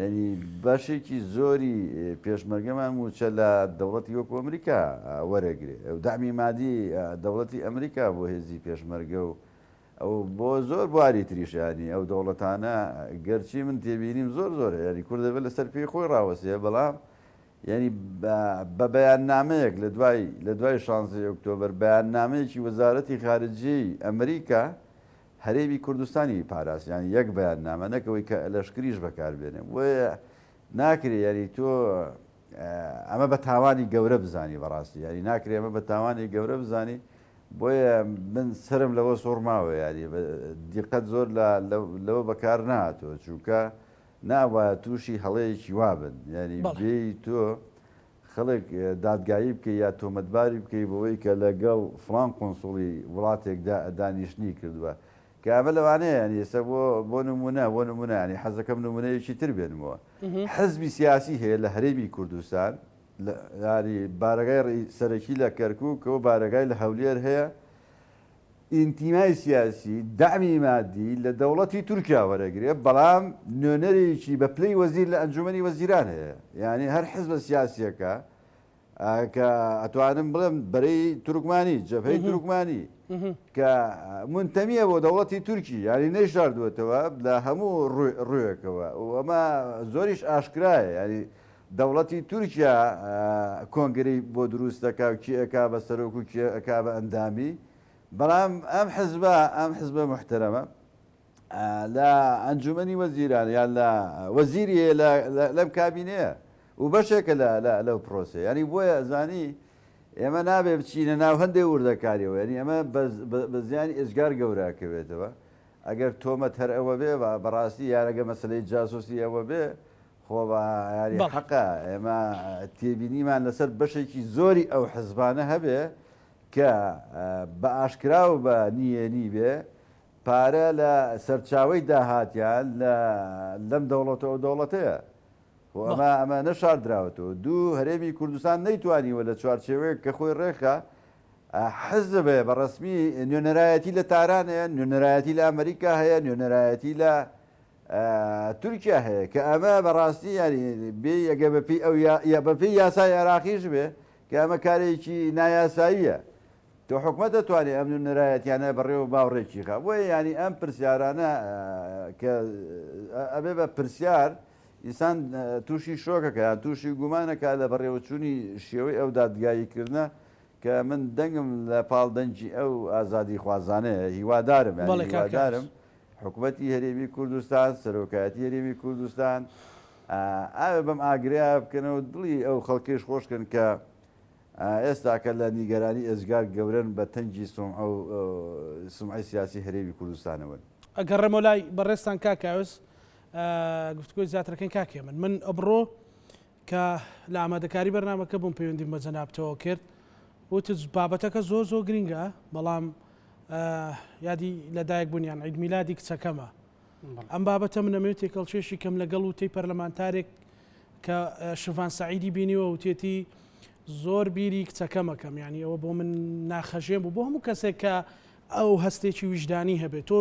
Speaker 4: یانی بەشێکی زۆری پێشمەرگەمان مووچە لە دەوڵەتی وەکو ئەمریکا وەرەگرێ و دەعمی مادی دەوڵەتی ئەمریکا بۆ هێزی پێشمەرگە و ئەو بۆ زۆر بواری تریش ینی ئەو دەوڵەتانە گەرچی من تێبینیم زۆر زۆر ینی کورد دەبێت لەسەر پێی خۆی ڕاوەستێ بەڵام یعنی بە بەیاننامەیەک لە دوای لە دوای شانزەی ئۆکتۆبەر بەیاننامەیەکی وەزارەتی خارجیەی ئەمریکا هەرێمی کوردستانی پاراست یانی یەک بەیاننامە نەک ئەوەی کە لەشکریش بەکار بێنێ بۆیە ناکرێ یانی تۆ ئەمە بە تاوانی گەورە بزانی بەڕاستی یانی ناکرێ ئەمە بە تاوانی گەورە بزانی بۆیە من سرم لەوە سوڕ ماوە یاری دیقەت زۆر لەوە بەکار نهاتوە چونکە ناوە تووشی هەڵەیەکی وابن یاری بێ تۆ خەڵک دادگایی بکەی یا تۆمەتباری بکەی بەوەی کە لەگەڵ فڵان قونسوڵی وڵاتێک دانیشتنی کردووە کە ئەمە لەوانەیە یانی ئێستا بۆ بۆ نمونە بۆ نمونە ینی حەزەکەم نمونەیەکی تر بێنمەوە حزبی سیاسی هەیە لە هەرێمی کوردستان ینی بارەگای سەرەکی لە کەرکووکەوە بارەگای لە هەولێر هەیە. ئینتیمای سیاسی، دەعمی مادی لە دەوڵەتی تورکیا وەرەگرێ، بەڵام نوێنەرێکی بە پلەی وەزیر لە ئەنجومەنی وەزیران هەیە. یانی هەر حزبە سیاسیەکە کە ئەتوانم بڵێم بەرەی تورکمانی، جەبهەی تورکمانی کە مونتەمیە بۆ دەوڵەتی تورکی، یانی نەیشاردووەتەوە لە هەموو ڕووێکەوە و ئەمە زۆریش ئاشکرایە. یانی دەوڵەتی تورکیا کۆنگرەی بۆ دروست دەکا و کێ ئەکا بە سەرۆک و کێ ئەکا بە ئەندامی، بەڵام ئەم حزبە، ئەم حزبە موحتەرەمە لە ئەنجومەنی وەزیران یان لە وەزیری هەیە لەم کابینەیە و بەشێکە لەو پرۆسەیە. یانی بۆیە ئەزانی ئێمە نابێ بچینە ناو هەندێ وردەکاریەوە، یانی ئەمە بە زیانی ئێجگار گەورە ئەکەوێتەوە. ئەگەر تۆمەت هەر ئەوە بێ بەڕاستی یان ئەگەر مەسەلەی جاسوسی ئەوە بێ خۆ بە یاری حەقە ئێمە تێبینیمان لەسەر بەشێکی زۆری ئەو حزبانە هەبێ کە بە ئاشکرا و بە نیەنی بێ پارە لە سەرچاوەی داهاتیان لە لەم دەوڵەتە ئەو دەوڵەتەیە. خۆ ئەمە ئەمە نەشاردراوەتەوە. دوو هەرێمی کوردستان نەیتوانیوە لە چوارچێوەیەک کە خۆی ڕێکخا حزب هەیە بە ڕەسمی نوێنەرایەتی لە تاران هەیە، نوێنەرایەتی لە ئەمریکا هەیە، نوێنەرایەتی لە تورکیا هەیە کە ئەمە بەڕاستی یانی بێ ئەگە بەپێی ئەو یا بەپێی یاسای عێراقیش بێ کە ئەمە کارێکی نایاساییە تۆ حکومەت دەتوانێت ئەم نوێنەرایەتیانە بەڕێوە با و ڕێکی خا بۆیە یانی ئەم پرسیارانە کە ئەبێ بە پرسیار ئینسان تووشی شۆکەکە یان تووشی گومانەکە لە بەڕێوەچوونی شێوەی ئەو دادگاییکردنە کە من دەنگم لە پاڵ دەنگی ئەو ئازادیخوازانەیە هیوادارم یانی هیوادارم حکومەتی هەرێمی کوردستان، سەرۆکایەتی هەرێمی کوردستان ئاوێ بەم ئاگرەیا بکەنەوە دڵی ئەو خەڵکەیش خۆش کەن کە ئێستاکە لە نیگەرانی ئێجگار گەورەن بە تەنگی سومعە و سومعەی سیاسی هەرێمی کوردستانەوەن.
Speaker 1: ئەگەڕێمەوە لای بەڕێزتان کاک کاوس گفتوگۆی زیاترەکەین کاک هێمن من ئەمڕۆ کە لە ئامادەکاری بەرنامەکە بووم پەیوەندیم بە جەنابتەوە کرد وتت بابەتەکە زۆر زۆر گرینگە بەڵام یادی لەدایک بوون یان عید میلادی کچەکەمە ئەم بابەتە من ئەمەوێت تێکەڵکێشی کەم لەگەڵ وتەی پەرلەمانتارێک کە شڤان سەعیدی بینیوە وتێتی زۆر بیری کچەکەمەکەم یعنی ئەوە بۆ من ناخەژێن بوو بۆ هەموو کەسێک کە ئەو هەستێکی ویژدانی هەبێت تۆ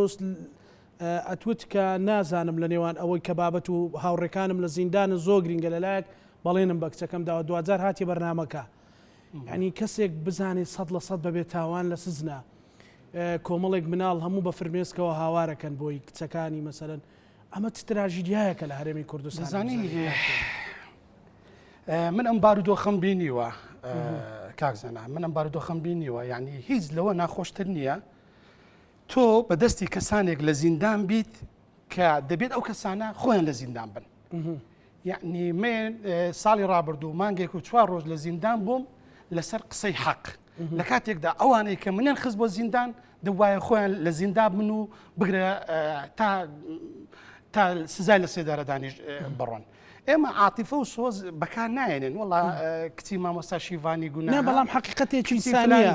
Speaker 1: ئەتوت کە نازانم لە نێوان ئەوەی کە بابەت و هاوڕێکانم لە زیندانن زۆر گرینگە لەلایەک بەڵێنم بە کچەکەم داوە دواجار هاتیە بەرنامەکە یعنی کەسێک بزانێت 100% بەبێ تاوان لە سزنا کۆمەڵێک مناڵ هەموو بە فرمێسکەوە هاوارەکەن بۆی کچەکانی مەسەرەن ئەمە چ تراژیدیایەکە لە هەرێمی کوردستان
Speaker 2: زانی من ئەم بارودۆخەم بینیوە کاک زانا من ئەم بارودۆخەم بینیوە یعنی هیچ لەوە ناخۆشتر نییە تۆ بە دەستی کەسانێک لە زیندان بیت کە دەبێت ئەو کەسانە خۆیان لە زیندان بن یعنی من ساڵی ڕابردوو مانگێک و چوار ڕۆژ لە زیندان بووم لەسەر قسەی حەق لە کاتێکدا ئەوانەی کە منیان خست بۆ زیندان دەبوایە خۆیان لە زیندان بن و بگرە تا تا سزای لە سێدارەدانیش بڕۆن. ئێمە عاتیفە و سۆز بەکار نایەنن وڵا کچی مامۆستا شیڤانی گونا
Speaker 1: بەڵام حقیقەتێکی سانیە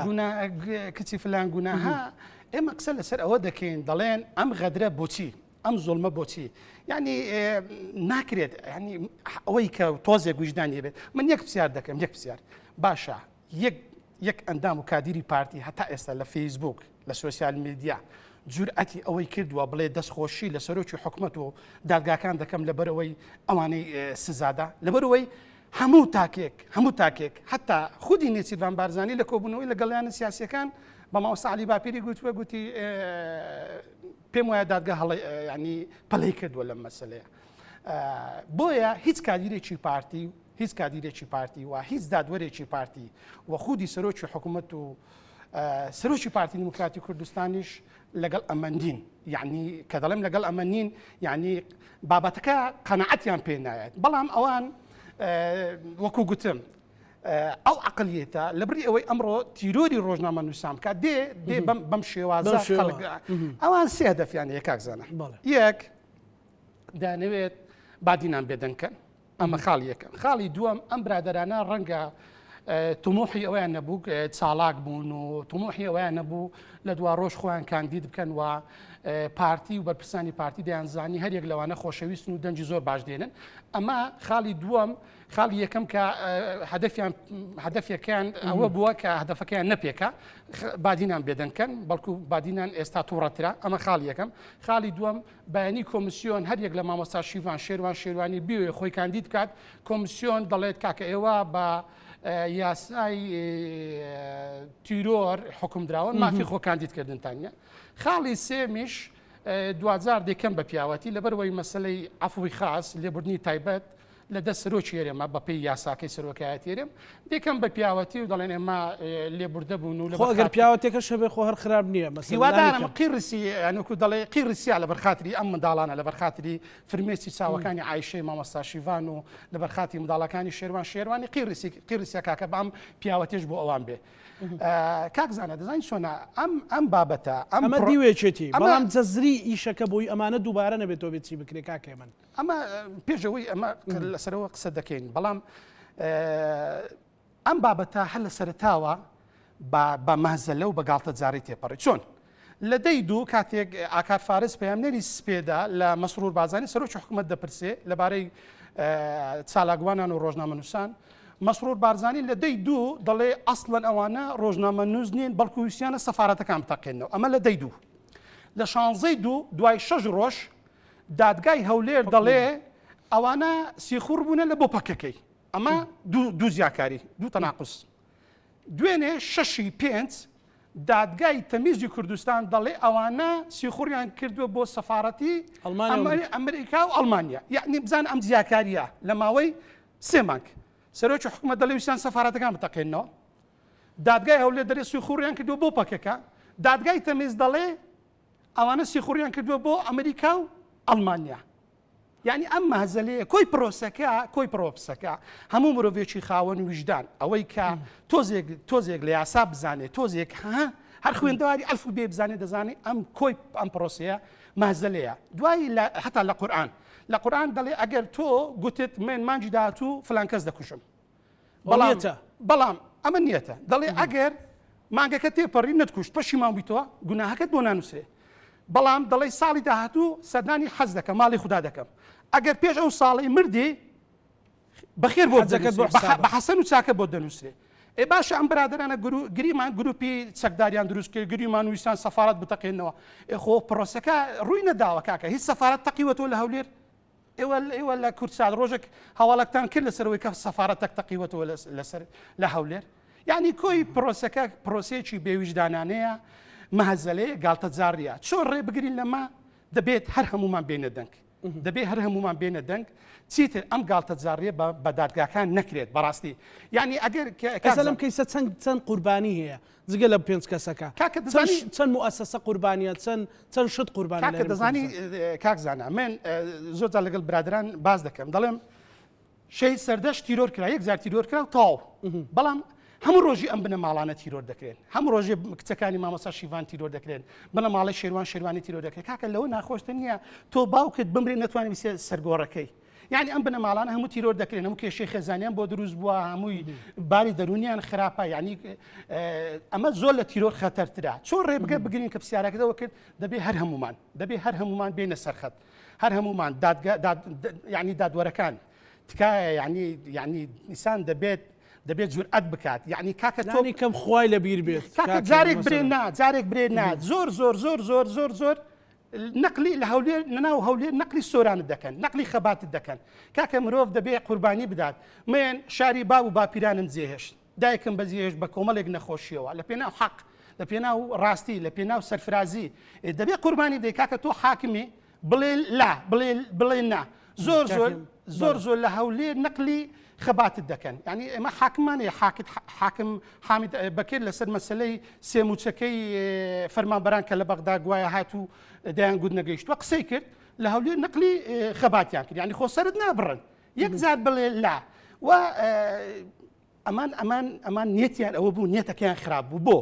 Speaker 2: کچی فلان گوناها ئێمە قسە لەسەر ئەوە دەکەین دەڵێن ئەم غەدرە بۆچی ئەم زۆڵمە بۆچی یعنی ناکرێت ینی ئەوەی کە تۆزێک ویژدانی بێت من یەک پرسیار دەکەم یەک پرسیار باشە یەک یەک ئەندام و کادیری پارتی هەتا ئێستا لە فەیسبوک لە سۆسیال میدیا جورئەتی ئەوەی کردووە بڵێ دەستخۆشی لە سەرۆکی حکومەت و دادگاکان دەکەم لەبەرئەوەی ئەوانەی سزادا لەبەرئەوەی هەموو تاکێک هەموو تاکێک حتا خودی نێچیرڤان بارزانی لە کۆبوونەوەی لەگەڵیانە سیاسیەکان بە مامۆستا عەلی باپیری گوتووە گوتی پێم وایە دادگا هەڵی ینی پەلەی کردووە لەم مەسلەیە بۆیە هیچ کادیرێکی پارتی و هیچ کادیرێکی پارتی و هیچ دادوەرێکی پارتی و خودی سەرۆکی حکوومەت و سەرۆکی پارتی دیموکراتی کوردستانیش لەگەڵ ئەمە نین یعنی کە دەڵێم لەگەڵ ئەمە نین یعنی بابەتەکە قەنەعەتیان پێ نایەت بەڵام ئەوان وەکو گوتم ئەو عقلیەتە لە بری ئەوەی ئەمڕۆ تیرۆری ڕۆژنامە نووسان بکات دێ دێ بەم شێوازە خەڵک ئەوان سێ هەدەفیان هەیە کاک زانا یەک دانەوێت بادینان بێدەنگ کەن ئەمە خاڵی یەکەم. خاڵی دووەم، ئەم برادەرانە ڕەنگە تموحی ئەوەیان نەبوو چاڵاک بوون و تموحی ئەوەیان نەبوو لە دوا ڕۆژ خۆیان کاندید بکەن و پارتی و بەرپرسانی پارتی دەیانزانی هەریەک لەوانە خۆشەویستن و دەنگی زۆر باش دێنن. ئەمە خاڵی دووەم. خاڵی یەکەم کە هەدەفیان هەدەفەکەیان ئەوە بووە کە هەدەفەکەیان نەپێکا بادینان بێدەنگ کەن، بەڵکو بادینان ئێستا تووڕەترە. ئەمە خاڵی یەکەم. خاڵی دووەم بەیانی کۆمیسیۆن هەر یەک لە مامۆستا شیڤان شێروان شێروانی بیەوێ خۆی کاندید بکات، کۆمیسیۆن دەڵێت کاکە ئێوە بە یاسای تیرۆر حکوم دراون، مافی خۆ کاندیدکردنتان نییە. خاڵی سێمیش دواجار دەیکەم بە پیاوەتی، لەبەرئەوەی مەسەلەی عەفوی خاس، لێبوردنی تایبەت لە دەست سەرۆکی هەرێمە بەپێی یاساکەی سەرۆکایەتی هەرێم، دەیکەم بە پیاوەتی و دەڵێن ئێمە لێبوردە بوون و
Speaker 1: خۆ ئەگەر پیاوەتێکەش هەبێ خۆ هەر خراپ نییە مەسەلەن
Speaker 2: هیوادارم قیڕسی یانوکو دەڵێ قیڕسیا لەبەر خاتری ئەم منداڵانە، لەبەر خاتری فرمێسکی چاوەکانی عایشەی مامۆستا شیڤان و لەبەر خاتری منداڵەکانی شێروان شێروانی قیڕسی قیڕسیا کاکە بام پیاوەتێش بۆ ئەوان بێ. کاک زانا دەزانی چۆنە ئەم ئەم بابەتە
Speaker 1: ئەم ئەمە دیوێکێتی بەڵام جەزری ئیشەکە بۆی ئەمانە دووبارە نەبێتەوە بێت چی بکرێ کاک هێمن؟
Speaker 2: ئەمە پێشەوەی ئەمە لەسەرەوە قسە دەکەین بەڵام ئەم بابەتە هەر لە سەرتاوە بە مەهزەلە و بە گاڵتە جاری تێپەڕی چۆن لە دەی دوو کاتێک ئاکار فارس پەیامنێری سپێدا لە مەسرور بارزانی سەرۆکی حکوومەت دەپرسێ لەبارەی چالاکوانان و ڕۆژنامەنووسان مەسرور بارزانی لە دەی دوو دەڵێ ئەسڵەن ئەوانە ڕۆژنامەنووس نین بەڵکو ویستیانە سەفارەتەکان بتەقێنەوە ئەمە لە دەی دوو لە شانزەی دوو دوای شەش ڕۆژ دادگای هەولێر دەڵێ ئەوانە سیخوڕ بوونە لە بۆ پەکەکەی ئەمە دوو جیاکاری دوو تەناقوز دوێنێ شەشی پێنج دادگای تەمیزی کوردستان دەڵێ ئەوانە سیخوڕیان کردووە بۆ سەفارەتی ئەمریکا و ئەڵمانیا یعنی بزان ئەم جیاکاریە لە ماوەی سێ مانگ سەرۆکی حکومەت دەڵێ ویستیان سەفارەتەکان بتەقێنەوە دادگای هەولێر دەرێ سیخوڕیان کردووە بۆ پەکەکە دادگای تەمیز دەڵێ ئەوانە سیخوڕیان کردووە بۆ ئەمریکا و ئەڵمانیا. یانی ئەم مەهزەلەیە کۆی پرۆسەکە کۆی پرۆپسەکە هەموو مرۆڤێکی خاوەن ویژدان ئەوەی کە تۆزێک تۆزێک لە یاسا بزانێت تۆزێک ها هەر خوێندەواری ئەلف و بێ بزانێت دەزانێت ئەم کۆی ئەم پرۆسەیە مەهزەلەیە دوایی هەتا لە قورئان لە قورئان دەڵێ ئەگەر تۆ گوتت من مانگی داهاتوو فلان کەس دەکوژم بەڵام بەڵام ئەمە نیەتە دەڵێ ئەگەر مانگەکە تێپەڕی نەتکوشت پەشیمان بوویتەوە گوناهەکەت بۆ نانووسرێ بەڵام دەڵێ ساڵی داهاتوو سەردانی حەز دەکەم ماڵی خودا دەکەم ئەگەر پێش ئەو ساڵی مردی بەخێر بۆ بە حەسەن و چاکە بۆ دەنووسرێ ئێ باشە ئەم برادەرانە گریمان گروپی چەکداریان دروست کرد گریمان ویستان سەفارەت بتەقێنەوە ئێ خۆ پرۆسەکە ڕووی نەداوە کاکە هیچ سەفارەت تەقیوەتەوە لە هەولێر ئێوە ئێوە لە کوردسات ڕۆژێک هەواڵەکتان کرد لەسەرەوەی کە سەفارەتەک تەقیوەتەوە لەسەر لە هەولێر یعنی کۆی پرۆسەکە پرۆسەیەکی بێویژدانانەیە مەهزەلەیە گاڵتەجاڕیە چۆن ڕێ بگرین لەمە دەبێت هەر هەمومان بێنە دەنگ دەبێت هەر هەمومان بێنە دەنگ چیتر ئەم گاڵتەجاڕیە بە دادگاکان نەکرێت بەڕاستی یعنی ئەگەر
Speaker 1: کەسە لەم کەیسە چەند چەند قوربانی هەیە جگە لە پێنج کەسەکە
Speaker 2: کاکە دەزانی
Speaker 1: چەند موئەسەسە قوربانیە چەند چەند شت قوربانە
Speaker 2: کاکە دەزانی کاک زانا من زۆر جار لەگەڵ برادران باس دەکەم دەڵێم شەهید سەردەشت تیرۆر کرا یەک جار تیرۆر کرا و تەواو بەڵام هەموو ڕۆژی ئەم بنەماڵانە تیرۆر دەکرێن هەموو ڕۆژێ کچەکانی مامۆستا شیڤان تیرۆر دەکرێن بنەماڵەی شێروان شێروانی تیرۆر دەکرێن کاکە لەوە ناخۆشتر نییە تۆ باوکت بمرێ نەتوانانی بچێ سەرگۆڕەکەی یعنی ئەم بنەماڵانە هەموو تیرۆر دەکرێن هەموو کێشەی خێزانیان بۆ دروست بووە هەمووی باری دەرونیان خراپە یعنی ئەمە زۆر لە تیرۆر خەتەرترە چۆن ڕێبگە بگرین کە پرسیارەکەەوە کرد دەبێ هەر هەمومان دەبێ هەر هەمومان بێنە سەرخەت هەر هەمومان دادگا یعنی دادوەرەکان تکایە یعنی یعنی ئینسان دەبێت دەبێت جورئەت بکات یعنی کاکە
Speaker 1: تۆ کەم خوای لە بیر بێت
Speaker 2: کاکە جارێک برێ نا جارێک برێ نا زۆر زۆر زۆر زۆر زۆر زۆر نەقلی لە هەولێر لەناو هەولێر نەقلی سۆرانت دەکەن نەقلی خەباتت دەکەن کاکە مرۆڤ دەبێ قوربانی بدات من شاری باب و باپیرانم جێهێشت دایکم بەجێهێشت بە کۆمەڵێک نەخۆشیەوە لە پێناو حەق لە پێناو ڕاستی لە پێناو سەرفرازی دەبێ قوربانی بدەی کاکە تۆ حاکمی بڵێ لا بڵێ بڵێ نا زۆر زۆر زۆر زۆر لە هەولێر نەقلی خەباتت دەکەن یعنی ئێمە حاکمان هەیە حاکت حاکم حامد بەکر لەسەر مەسلەی سێ موچەکەی فەرمانبەران کە لە بەغدا گوایە هات و دەیان گوت نەگەیشتووە قسەی کرد لە هەولێر نەقلی خەباتیان کرد یعنی خۆ سەرت نابڕن یەک جار بڵێ لا و ئەمان ئەمان ئەمان نیەتیان ئەوە بوو نیەتەکەیان خراپ بوو بۆ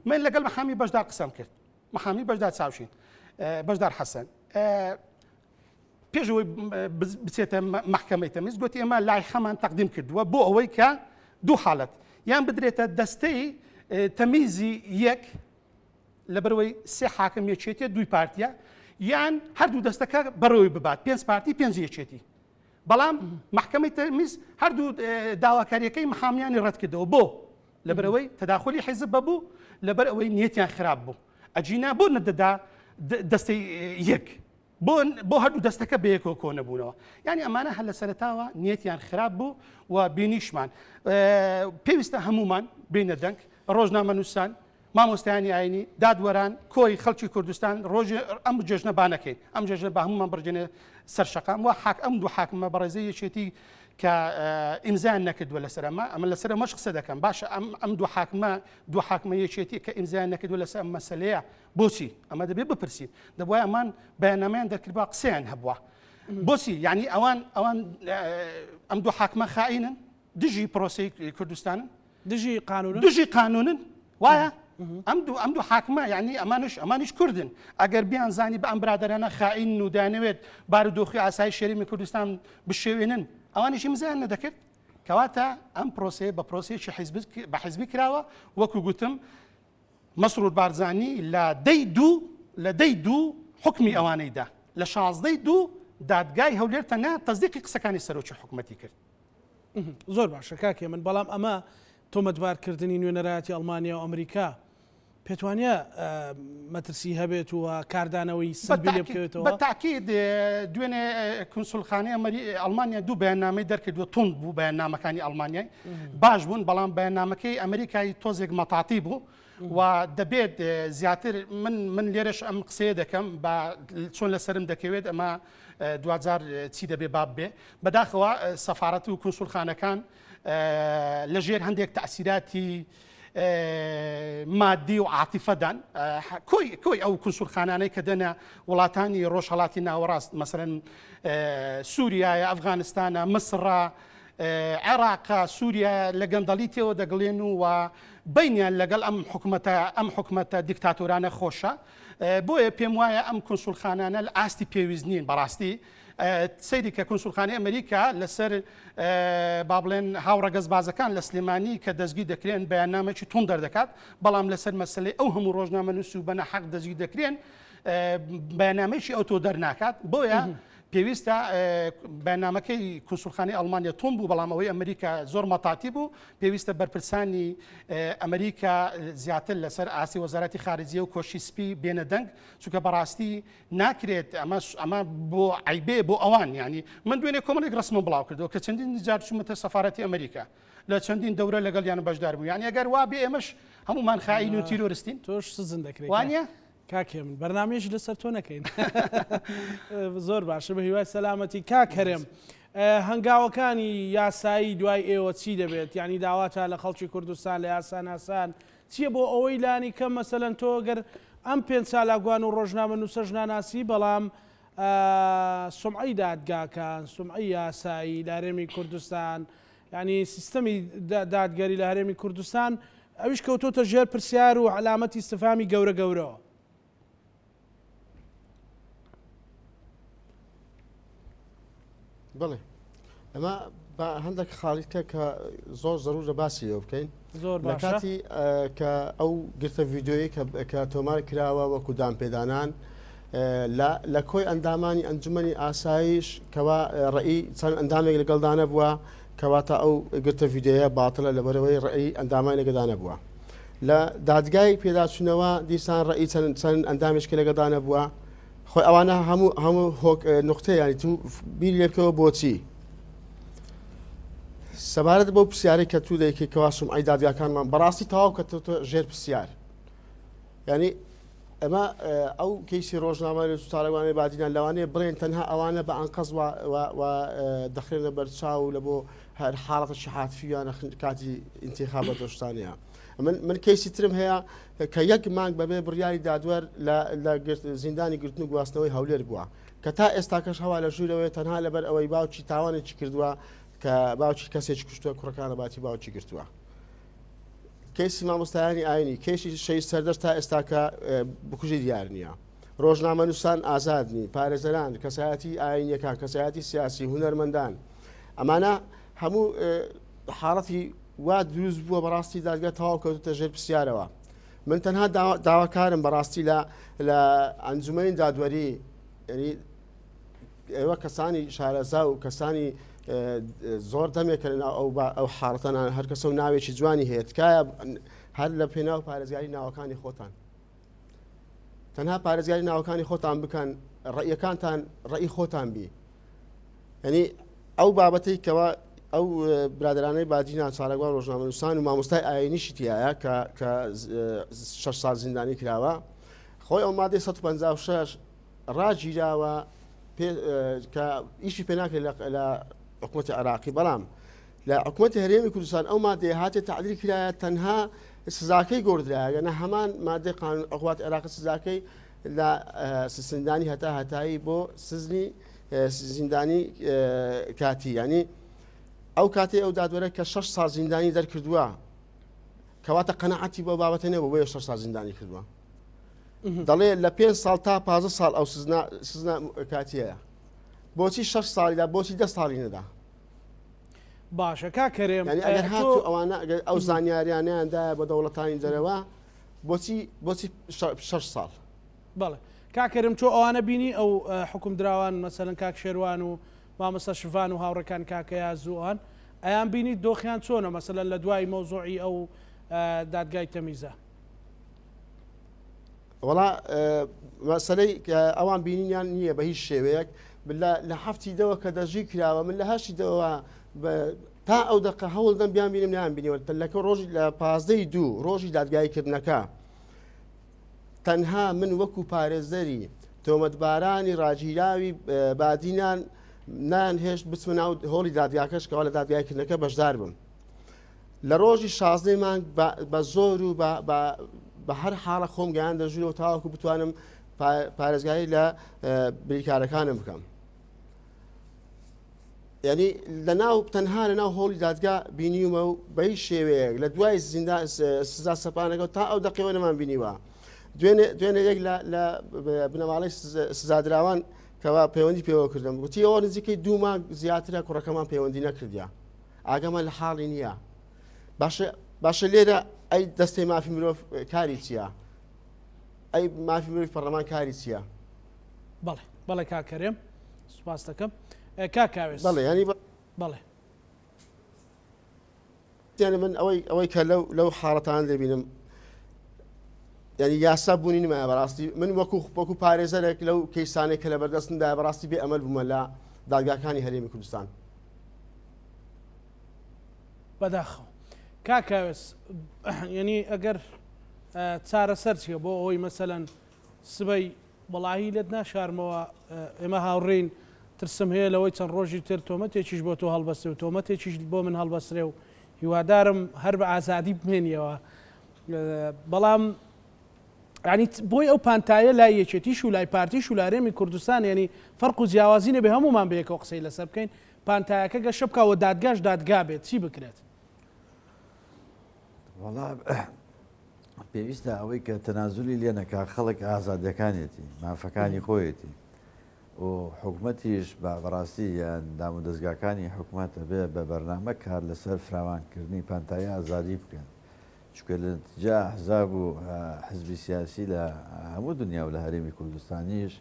Speaker 2: من لەگەڵ محامی بەشدار قسەم کرد محامی بەشدار چاوشین بەشدار حەسەن پێش ئەوەی بچێتە مەحکەمەی تەمیز گوتی ئێمە لایحەمان تەقدیم کردووە بۆ ئەوەی کە دوو حاڵەت یان بدرێتە دەستەی تەمیزی یەک لەبەرئەوەی سێ حاکم یەکێتیە دووی پارتیە یان هەردوو دەستەکە بەڕێوەی ببات پێنج پارتی پێنج یەکێتی بەڵام مەحکەمەی تەمیز هەردوو داواکاریەکەی محامیانی ڕەتکردەوە بۆ لەبەرئەوەی تەداخلی حیزب بەبوو لەبەر ئەوەی نیەتیان خراپ بوو ئەجینا بۆ نەدەدا دەستەی یەک بۆ بۆ هەردوو دەستەکە بەیەکەوە کۆ نەبوونەوە یعنی ئەمانە هەر لە سەرەتاوە نیەتیان خراپ بوو و بینیشمان پێویستە هەمومان بینە دەنگ ڕۆژنامە نووسان مامۆستایانی ئاینی دادوەران کۆی خەڵکی کوردستان ڕۆژی ئەم جێژنە با نەکەین ئەم جێژنە بە هەمومان بڕژێنە سەر شەقام و حاک ئەم دوو حاکمە بەڕێزەی یەکێتی کە ئیمزایان نەکردووە لەسەر ئەمە ئەمە لەسەر ئەمەش قسە دەکەم باشە ئەم ئەم دوو حاکمە دوو حاکمە یەکێتی کە ئیمزایان نەکردووە لەسەر ئەم مەسەلەیە بۆچی ئەمە دەبێت بپرسین دەبوایە ئەمان بەیاننامەیان دەرکردبا قسەیان هەبووە بۆچی یعنی ئەوان ئەوان ئەم دوو حاکمە خائینن دژی پرۆسەی کوردستانن
Speaker 1: دژی قانونن
Speaker 2: دژی قانونن وایە ئەم دوو ئەم دوو حاکمە یعنی ئەمانش ئەمانیش کوردن ئەگەر بیان زانی بە ئەم برادەرانە خائین و دانەوێت بارودۆخی ئاسایی شێریمی کوردستان بشێوێنن ئەوانیش ئیمزایان نەدەکرد کەواتە ئەم پرۆسەیە بە پرۆسەیەکی حیزب بە حیزبی کراوە وەکو گوتم مەسرور بارزانی لە دەی دوو لە دەی دوو حکمی ئەوانەی دا لە شازدەی دوو دادگای هەولێر تەنها تەزدیقی قسەکانی سەرۆکی حکومەتی کرد.
Speaker 1: زۆر باشە کاک هێمن، بەڵام ئەمە تۆمەتبارکردنی نوێنەرایەتی ئەڵمانیا و ئەمریکا پێتوانە مەترسی هەبێت و کاردانەوەی سلبی لێ بکەوێتەوە؟
Speaker 2: بە تاکید دوێنێ کونسولخانەی ئەڵمانیا دوو بەیاننامەی دەرکردووە توند بوو بەیاننامەکانی ئەڵمانیای باش بوون بەڵام بەیاننامەکەی ئەمریکای تۆزێک مەتاتی بوو و دەبێت زیاتر من من لێرەش ئەم قسەیە دەکەم بە چۆن لەسرم دەکەوێت ئەمە دواجار چی دەبێ باب بێ بەداخەوە سەفاەت و کونسولخانەکان لەژێر هەندێک تەسیراتی مادی و عاتیفەدان کۆی کۆی ئەو کونسولخانانەی کە دەنە وڵاتانی ڕۆژهڵاتی ناوەڕاست مەسەرەن سووریایە ئەفغانستانە مسڕە عێراقە سووریا لە گەندەڵی تێوە دەگلێن و و بینیان لەگەڵ ئەم حکومەتە ئەم حکومەتە دیکتاتۆرانە خۆشە بۆیە پێم وایە ئەم کونسولخانانە لە ئاستی پێویست نین بەڕاستی سەیری کە کونسولخانەی ئەمریکا لەسەر با بڵێن هاوڕەگەزبازەکان لە سلێمانی کە دەستگیر دەکرێن بەیاننامەکی توند دەردەکات بەڵام لەسەر مەسلەی ئەو هەموو ڕۆژنامەنووس و بە ناحەق دەستگیر دەکرێن بەیاننامەیەکی ئەوتۆ دەرناکات بۆیە پێویستە بەیاننامەکەی کونسولخانەی ئەڵمانیا توند بوو بەڵام ئەوەی ئەمریکا زۆر مەتاتی بوو پێویستە بەرپرسانی ئەمریکا زیاتر لەسەر ئاستی وەزارەتی خارجیە و کۆشکی سپی بێنە دەنگ چونکە بەڕاستی ناکرێت ئەمە ئەمە بۆ عیبێ بۆ ئەوان ینی من دوێنێ کۆمەڵێک ڕسمم بڵاو کردەوە کە چەندین جار چوومەتە سەفارەتی ئەمریکا لە چەندین دەورە لەگەڵیان بەشدار بوو یانی ئەگەر وا بێ ئێمەش هەمومان خائین و تیرۆرستین
Speaker 1: تۆش سزن دەکرێت
Speaker 2: وانە
Speaker 1: کاک هێمن بەرنامەیەش لەسەر تۆ نەکەین زۆر باشە بە هیوای سەلامەتی کاک هەرێم هەنگاوەکانی یاسایی دوای ئێوە چی دەبێت یعنی داواتە لە خەڵکی کوردستان لە یاساناسان چییە بۆ ئەوەی لانی کەم مەسەلەن تۆ گەر ئەم پێنج چالاکوان و ڕۆژنامەنووسەش ناناسی بەڵام سومعەی دادگاکان سومعەی یاسایی لە هەرێمی کوردستان یعنی سیستەمی دادگەری لە هەرێمی کوردستان ئەویش کەوتۆتە ژێر پرسیار و عەلامەتی ئیستفهامی گەورە گەورەوە.
Speaker 3: بڵێ ئەمە بە هەندێک خاڵیکە کە زۆر زەرورە باسی لێ بکەین
Speaker 1: زۆر
Speaker 3: لە کاتی کە ئەو گرتە ڤیددیویی کە تۆمار کراوە وەکو دان پێدانان لە کۆی ئەندامانی ئەنجومنی ئاسایش کەوا ڕئی چەند ئەندامێک لەگەڵدانە بووە کەواتە ئەو گرتە ڤیددیوە باتڵە لەبەرەوەی ڕئی ئەندامانی لەگەدانە بووە لە دادگای پێداچوونەوە دیسان ڕئی چەند ئەندامێک کە لەگەدانە بووە خۆی ئەوانە هەموو هەموو هۆک نوختەیە یانی تو بیر لێ بکەوە بۆچی سەبارەت بەو پرسیارەی کە تو دەیکەی کەوا سومعەی دادگاکانمان بەڕاستی تەواو کە تۆ ژێر پرسیار یعنی ئەمە ئەو کەیسی ڕۆژنامە چالاکوانی بادینان لەوانەیە بڵێن تەنها ئەوانە بە ئەنقەز و دەخرێنە بەرچاو لە بۆ هەر حاڵەتە حاتفیانە کاتی ئینتیخابە دۆشتانەیە من من کەیسی ترم هەیە کە یەک مانگ بەبێ بڕیاری دادوەر لە زیندانی گرتن و گواستنەوەی هەولێر بووە کە تا ئێستاکەش هەوا لە ژوورەوەی تەنها لەبەر ئەوەی باوکی تاوانێکی کردووە کە باوکی کەسێکی کوشتووە کوڕەکانە باتی باوکی گرتووە. کەیسی مامۆستایانی ئاینی کەیسی شەهید سەردەشت تا ئێستاکە بکوژی دیار نییە. ڕۆژنامەنووسان ئازاد نین، پارێزەران، کەسایەتی ئاینیەکان، کەسایەتی سیاسی، هونەرمەندان ئەمانە هەموو حاڵەتی وا دروست بووە بەڕاستی دادگا تەواو کەوتە ژێر پرسیارەوە. من تەنها داواکارم بەڕاستی لە لە ئەنجومەنی دادوەری یعنی ئێوە کەسانی شارەزا و کەسانی زۆر دەمێکە لەناو ئەو ئەو حاڵەتەنان هەر کەسە و ناوێکی جوانی هەیە تکایە هەر لە پێناو پارێزگاری ناوەکانی خۆتان تەنها پارێزگاری ناوەکانی خۆتان بکەن ڕەیەکانتان ڕێی خۆتان بی یعنی ئەو بابەتەی کەوا ئەو برادرانەی بادینان چالاکوان ڕۆژنامەنووسان و مامۆستای ئاینیشی تایە کە کە شش سال زیندانی کراوە خۆی ئەو مادەی 156 ڕاگیراوە کە ئیشی پێ ناکرێت لە حکوومەتی عراقی بەڵام لە حکوومەتی هەرێمی کوردستان ئەو مادەیە هاتێ تعدیل کرایە تەنها سزاکەی گۆڕدرایە نە هەمان مادەی قانون عقوبات عێراق سزاکەی لە سزندانی هەتا هەتایی بۆ سزنی زیندانی کاتی ینی ئەو کاتەی ئەو دادوەرە کە 6 سال زیندانی دەرکردووە کەواتە قەنەعەتی بۆ بابەتە نەبوو بۆیە 6 سال زیندانی کردووە دەڵێ لە پێ ساڵ تا پازە ساڵ ئەو سزنا سزنا کاتیەیە بۆچی 6 ساڵیدا بۆچی دە ساڵی نەدا
Speaker 1: باشە کا کەرێم
Speaker 3: یعنی ئەگەر هاتو ئەوانە ئەگەر ئەو زانیاریانیان دایە بە دەوڵەتانی دەرەوە بۆچی بۆچی شش ساڵ
Speaker 1: بەڵێ کاک کەریم تۆ ئەوانە بینی ئەو حوکم دراوان مەسەلەن کاک شێروان و مامۆستا شڤان و هاوڕێکان کاک ئەیاز و ئەوان ئەیان بینی دۆخیان چۆنە مەسەلەن لە دوای مەوزوعی ئەو دادگای تەمیزە؟
Speaker 3: وەڵا مەسەلەی ئەوان بینینیان نییە بە هیچ شێوەیەک لە هەفتی دەوە کە دەژی کراوە من لە هەشتی دەوە تا ئەو دەقە هەوڵ دەم بیان بینم نیان بینیوە لەکە ڕۆژی لە پازدەی دوو ڕۆژی دادگایی کردنەکە تەنها من وەکو پارێزەری تۆمەتبارانی ڕاگیراوی بادینان نایان هێشت بچمە ناو هۆڵی دادگاکەش کەوا لە دادگایکردنەکە بەشدار بم لە ڕۆژی شازدەی مانگ بە زۆر و بە هەر حاڵە خۆم گەیاندە ژوورەوە تاوەکو بتوانم پارێزگاری لە بریکارەکانم بکەم. یعنی لە ناو تەنها لە ناو هۆڵی دادگا بینیومە و بە هیچ شێوەیەک لە دوای زیندان سزا سەپانەکە تا ئەو دەقەوە نەمان بینیوە دوێنێ دوێنێ یەک لە لە بنەماڵەی سزادراوان کەوا پەیوەندی پێوە کردم گوتی ئەوە نزیکەی دوو مانگ زیاترە کوڕەکەمان پەیوەندی نەکردیا ئاگامان لە حاڵی نییە باشە باشە لێرە ئەی دەستەی مافی مرۆڤ کاری چییە؟ ئەی مافی مرۆڤ پەرلەمان کاری چییە؟
Speaker 1: بەڵێ بەڵێ کاک کەرێم سوپاس دەکەم کاک کاوێس
Speaker 3: بەڵێ ینی
Speaker 1: بەڵێ
Speaker 3: یعنی من ئەوەی ئەوەی کە لەو لەو حاڵەتان دەبینم یعنی یاسا بوونی نمایە بەڕاستی من وەکو وەکو پارێزەرێک لەو کەیسانێک کە لە بەردەستمدا بەڕاستی بێ ئەمەل بوومە لە دادگاکانی هەرێمی کوردستان
Speaker 1: بەداخەوە کاک کاوێس یعنی ئەگەر چارەسەر چیە بۆ ئەوەی مەسەلەن سبەی وەڵاهی لێت ناشارمەوە ئێمە هاوڕێین ترسم هەیە لەوەی چەند ڕۆژی تر تۆمەتێکیش بۆ تۆ هەڵبەستێ و تۆمەتێکیش بۆ من هەڵبەسترێ و هیوادارم هەر بە ئازادی بمێنیەوە بەڵام ینی بۆی ئەو پانتایە لای یەکێتیش و لای پارتیش و لارێمی کوردستان ینی فەرق و جیاوازی نەبێ هەمومان بەیەکەوە قسەی لەسەر بکەین پانتایەکە گەشە بکە و دادگاش دادگا بێت چی بکرێت؟
Speaker 4: وەڵا پێویستە ئەوەی کە تەنازولی لێ نەکا خەڵک ئازادیەکانیەتی مافەکانی خۆیەتی و حکومەتیش بە بەڕاستی یان دامودەزگاکانی حکومەت ئەبێ بە بەرنامە کار لەسەر فراوانکردنی پانتایی ئازادی بکەن چونکە لە نەتیجە ئەحزاب و حزبی سیاسی لە هەموو دنیا و لە هەرێمی کوردستانیش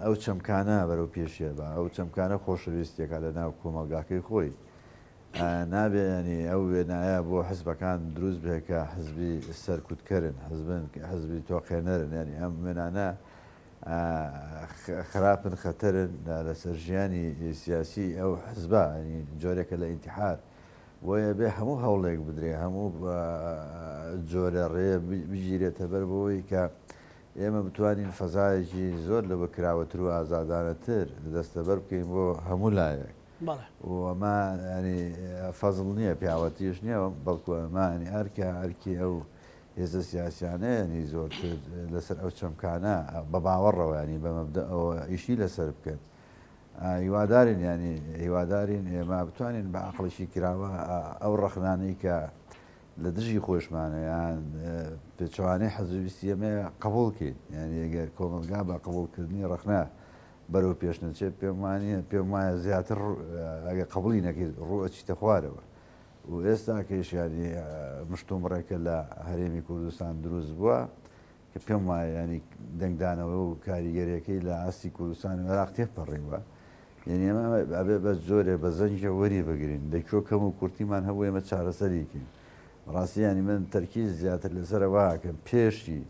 Speaker 4: ئەو چەمکانە بەرەو پێشێ بە ئەو چەمکانە خۆشەویستیەکە لە ناو کۆمەڵگاکەی خۆی نابێ ینی ئەو وێنایە بۆ حزبەکان دروست بێ کە حزبی سەرکوتکەرن حزبن حزبی تۆقێنەرن ینی ئەم وێنانە خراپن خەتەرن لەسەر ژیانی سیاسی ئەو حزبە ینی جۆرێکە لە ئینتحار بۆیە بێ هەموو هەوڵێک بدرێ هەموو جۆرە ڕێ بگیرێتە بەر بۆی کە ئێمە بتوانین فەزایەکی زۆر لەوە کراوەتر و ئازادانەتر دەستەبەر بکەین بۆ هەموو لایەک. و ئەمە یانی فەزڵ نییە، پیاوەتیش نییە، بەڵکو ئەمە یانی ئەرکە، ئەرکی ئەو هێزە سیاسیانەیە یانی زۆرتر لەسەر ئەو چەمکانە بە باوەڕەوە یانی بە مەبدەئەوە ئیشی لەسەر بکەن. هیوادارین یانی هیوادارین ئێمە بتوانین بە عەقڵێکی کراوە ئەو ڕەخنانەی کە لە دژی خۆشمانە یان پێچەوانەی حەز و ویستی ئێمەیە قبوڵ کەین یانی ئەگەر کۆمەڵگا بە قبوڵکردنی ڕەخنە بەرەو پێش نەچێت پێم وانییە پێم وایە زیاتر ئەگەر قبوڵی نەکەیت ڕوو ئەچیتە خوارەوە. و ئێستاکەیش یانی مشتومڕێکە لە هەرێمی کوردستان دروست بووە کە پێم وایە یانی دەنگدانەوە و کاریگەریەکەی لە ئاستی کوردستان و عێراق تێپەڕیوە. یعنی ئێمە ئەبێ بە جۆرێ بە زەنگێ وەری بگرین لە کوێ کەم و کورتیمان هەبوو ئێمە چارەسەری کەین. بەڕاستی یعنی من تەرکیز زیاتر لەسەر ئەوە ئەکەم پێشی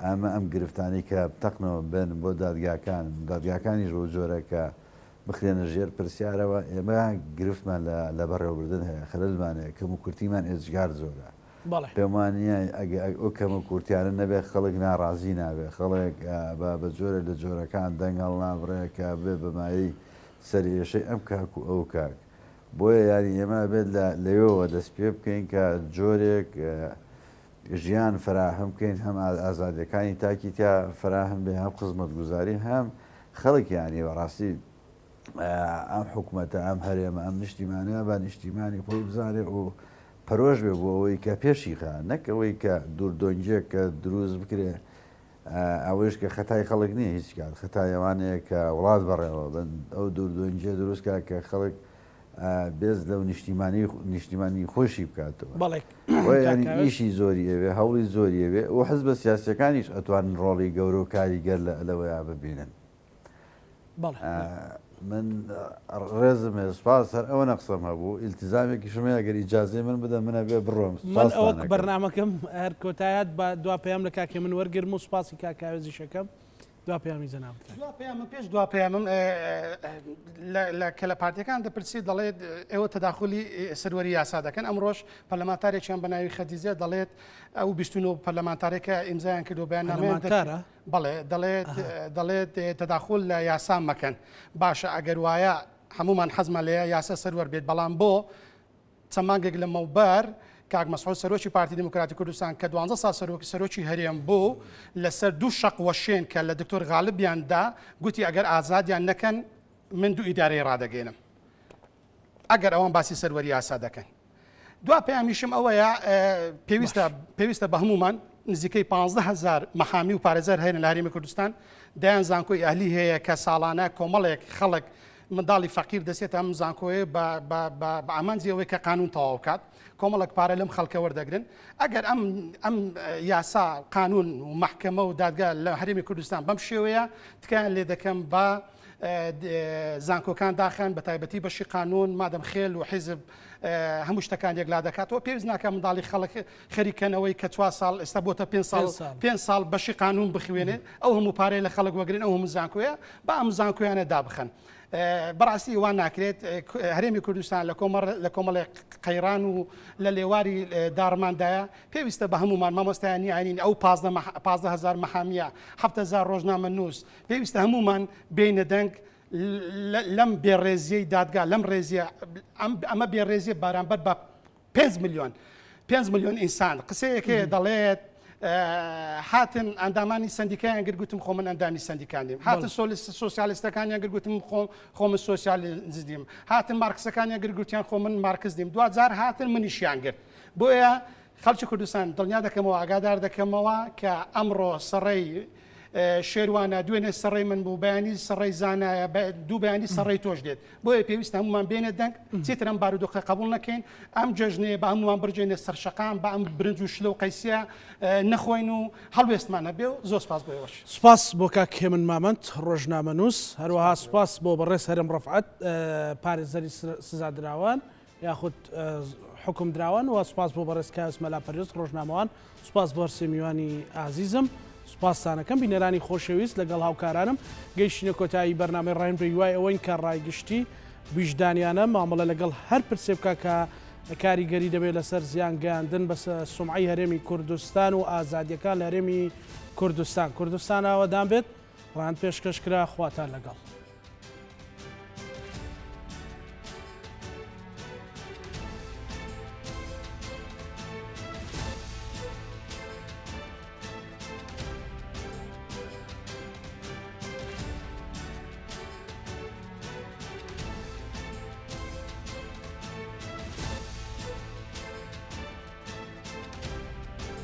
Speaker 4: ئەمە ئەم گرفتانەی کە بتەقنەوە بن بۆ دادگاکان، دادگاکانیش بەو جۆرە کە بخرێنە ژێر پرسیارەوە، ئێمە گرفتمان لە لە بەڕێوەبردن هەیە، خەلەلمان هەیە، کەموکورتیمان ئێجگار زۆرە.
Speaker 1: بەڵێ.
Speaker 4: پێم وا نییە ئەگە ئەو کەموکورتیانە نەبێ خەڵک ناڕازی نابێ، خەڵک بە بە جۆرێک لە جۆرەکان دەنگ هەڵنابڕێ کە ببێ بە مایەی سەرئێشەی ئەم کاک و ئەو کاک. بۆیە یانی ئێمە ئەبێت لە لەوێوە دەست پێ بکەین کە جۆرێک ژیان فەراهەم بکەین هەم ئازادیەکانی تاکی تیا فەراهەم بێ هەم خزمەتگوزاری هەم خەڵک یانی بەڕاستی ئەم حکومەتە ئەم هەرێمە ئەم نیشتیمانە بە نیشتیمانی خۆی بزانێ و پەرۆش بێ بۆ ئەوەی کە پێشی خا نەک ئەوەی کە دووردۆنگێک کە دروست بکرێ ئەوەیش کە خەتای خەڵک نییە هیچ کات خەتای ئەوانەیە کە وڵات بەڕێوە بن ئەو دووردۆنگیە دروست کا کە خەڵک بێز لەو نیشتیمانی نیشتیمانی خۆشی بکاتەوە.
Speaker 1: بەڵێ
Speaker 4: بۆیە یانی ئیشی زۆری ئەوێ هەوڵی زۆری ئەوێ و حزبە سیاسیەکانیش ئەتوانن ڕۆڵی گەورە و کاریگەر لە لەوەیا ببینن.
Speaker 1: بەڵێ.
Speaker 4: من ڕێزم هەیە سوپاس هەر ئەوەنە قسەم هەبوو ئیلتیزامێکیشم هەیە گەر ئیجازەی من بدەن من ئەبێ بڕۆم
Speaker 1: من
Speaker 4: سوپاستان
Speaker 1: ئەوە
Speaker 4: ئەکەم.
Speaker 1: بەرنامەکەم هەر کۆتایات بە دوا پەیام لە کاک هێمن وەرگرم و سوپاسی کاک کاوێزیش ئەکەم. دوا پەیامی جەنابت کاک.
Speaker 2: دوا پەیامم پێش دوا پەیامم لە کە لە پارتیەکان دەپرسی دەڵێت ئێوە تەداخلی سەروەری یاسا دەکەن ئەمڕۆش پەرلەمانتارێکیان بە ناوی خەدیجە دەڵێت ئەو 29 پەرلەمانتارێکە ئیمزایان کردو بەیاننامەیان
Speaker 1: پەرلەمانتارە؟
Speaker 2: بەڵێ دەڵێت دەڵێت تەداخل لە یاسا مەکەن باشە ئەگەر وایە هەمومان حەزمان لێیە یاسا سەروەر بێت بەڵام بۆ چەند مانگێک لەمەوبەر کاک مەسعود سەرۆکی پارتی دیموکراتی کوردستان کە دوانزە ساڵ سەرۆک سەرۆکی هەرێم بوو لەسەر دوو شەق وەشێن کە لە دکتۆر غالبیان دا گوتی ئەگەر ئازادیان نەکەن من دوو ئیدارەی ڕادەگەێنم ئەگەر ئەوان باسی سەروەری یاسا دەکەن. دوا پەیامیشم ئەوەیە پێویستە پێویستە بە هەمومان نزیکەی 15هزار مەحامی و پارێزەر هەیە لە هەرێمی کوردستان دەیان زانکۆی ئەهلی هەیە کە ساڵانە کۆمەڵێک خەڵک منداڵی فەقیر دەچێتە ئەم زانکۆیە بە ئامانجی ئەوەی کە قانون تەواو بکات کۆمەڵێک پارە لەم خەڵکە وەردەگرن ئەگەر ئەم ئەم یاسا قانون و مەحکەمە و دادگا لە هەرێمی کوردستان بەم شێوەیە تکایان لێ دەکەم بە زانکۆکان داخەن بە تایبەتی بەشی قانون مادەم خێل و حیزب هەموو شتەکان یەکلا دەکاتەوە پێویست ناکە منداڵی خەڵک خەریکەنەوەی کە چوار ساڵ ئێستا بۆتە پێ ساڵ پێ ساڵ بەشی قانون بخوێنێ ئەو هەموو پارەی لە خەڵک وەگرن ئەو هەموو زانکۆیە با ئەم زانکۆیانە دابخەن. بەڕاستی وا ناکرێت هەرێمی کوردستان لە کۆمەڕ لە کۆمەڵێک قەیران و لە لێواری داڕماندایە پێویستە بە هەمومان مامۆستایانی ئاینین ئەو 15هزار مەحامیە 7هزار ڕۆژنامە نووس پێویستە هەمومان بینە دەنگ لەم بێڕێزیەی دادگا لەم ڕێزیە ئەمە بێڕێزیە بارانبەر بە پێنج ملیۆن پێنج ملیۆن ئینسان قسەیەک هەیە دەڵێت هاتن ئەندامانی سندیکایان گرت گوتم خۆ من ئەندامی سندیکا نیم هاتن سۆسیالیستەکانیان گرت گوتم خۆ خۆ من سۆسیالیست نیم هاتن مارکسەکانیان گرت گوتیان خۆ من مارکس نیم دواجار هاتن منیشیان گرت بۆیە خەڵکی کوردستان دڵنیا دەکەمەوە ئاگادار دەکەمەوە کە ئەمڕۆ سەڕەی شێروانە دوێنێ سەڕەی من بوو بەیانی سەڕەی زانایە دوو بەیانی سەڕەی تۆش دێت بۆیە پێویستە هەمومان بێنە دەنگ چیتر ئەم بارودۆخە قبول نەکەین ئەم جەژنەیە بە هەمومان بڕژێنە سەرشەقام بە ئەم برنج و شلە و قەیسیە نەخۆین و هەڵوێستمان هەبێ و زۆر سپاس بۆ ئێوەش.
Speaker 1: سپاس بۆ کاک هێمن مامەند ڕۆژنامەنووس، هەروەها سپاس بۆ بەڕێز هەرێم ڕەفعەت پارێزەری سزادراوان. یاخود حوکم دراوان و سوپاس بۆ بەڕێز کاوس مەلا پەروێز ڕۆژنامەوان سوپاس بۆ هەرسێ میوانی ئازیزم سوپاستانەکەم بینەرانی خۆشەویست لەگەڵ هاوکارانم گەیشتینە کۆتایی بەرنامەی ڕاین بە هیوای ئەوەین کە ڕای گشتی ویژدانیانە مامەڵە لەگەڵ هەر پرسێ بکە کە کاریگەری دەبێت لەسەر زیان گەیاندن بە سومعەی هەرێمی کوردستان و ئازادیەکان لە هەرێمی کوردستان کوردستان ئاوەدان بێت ڕان پێشکەش کرا خواتان لەگەڵ.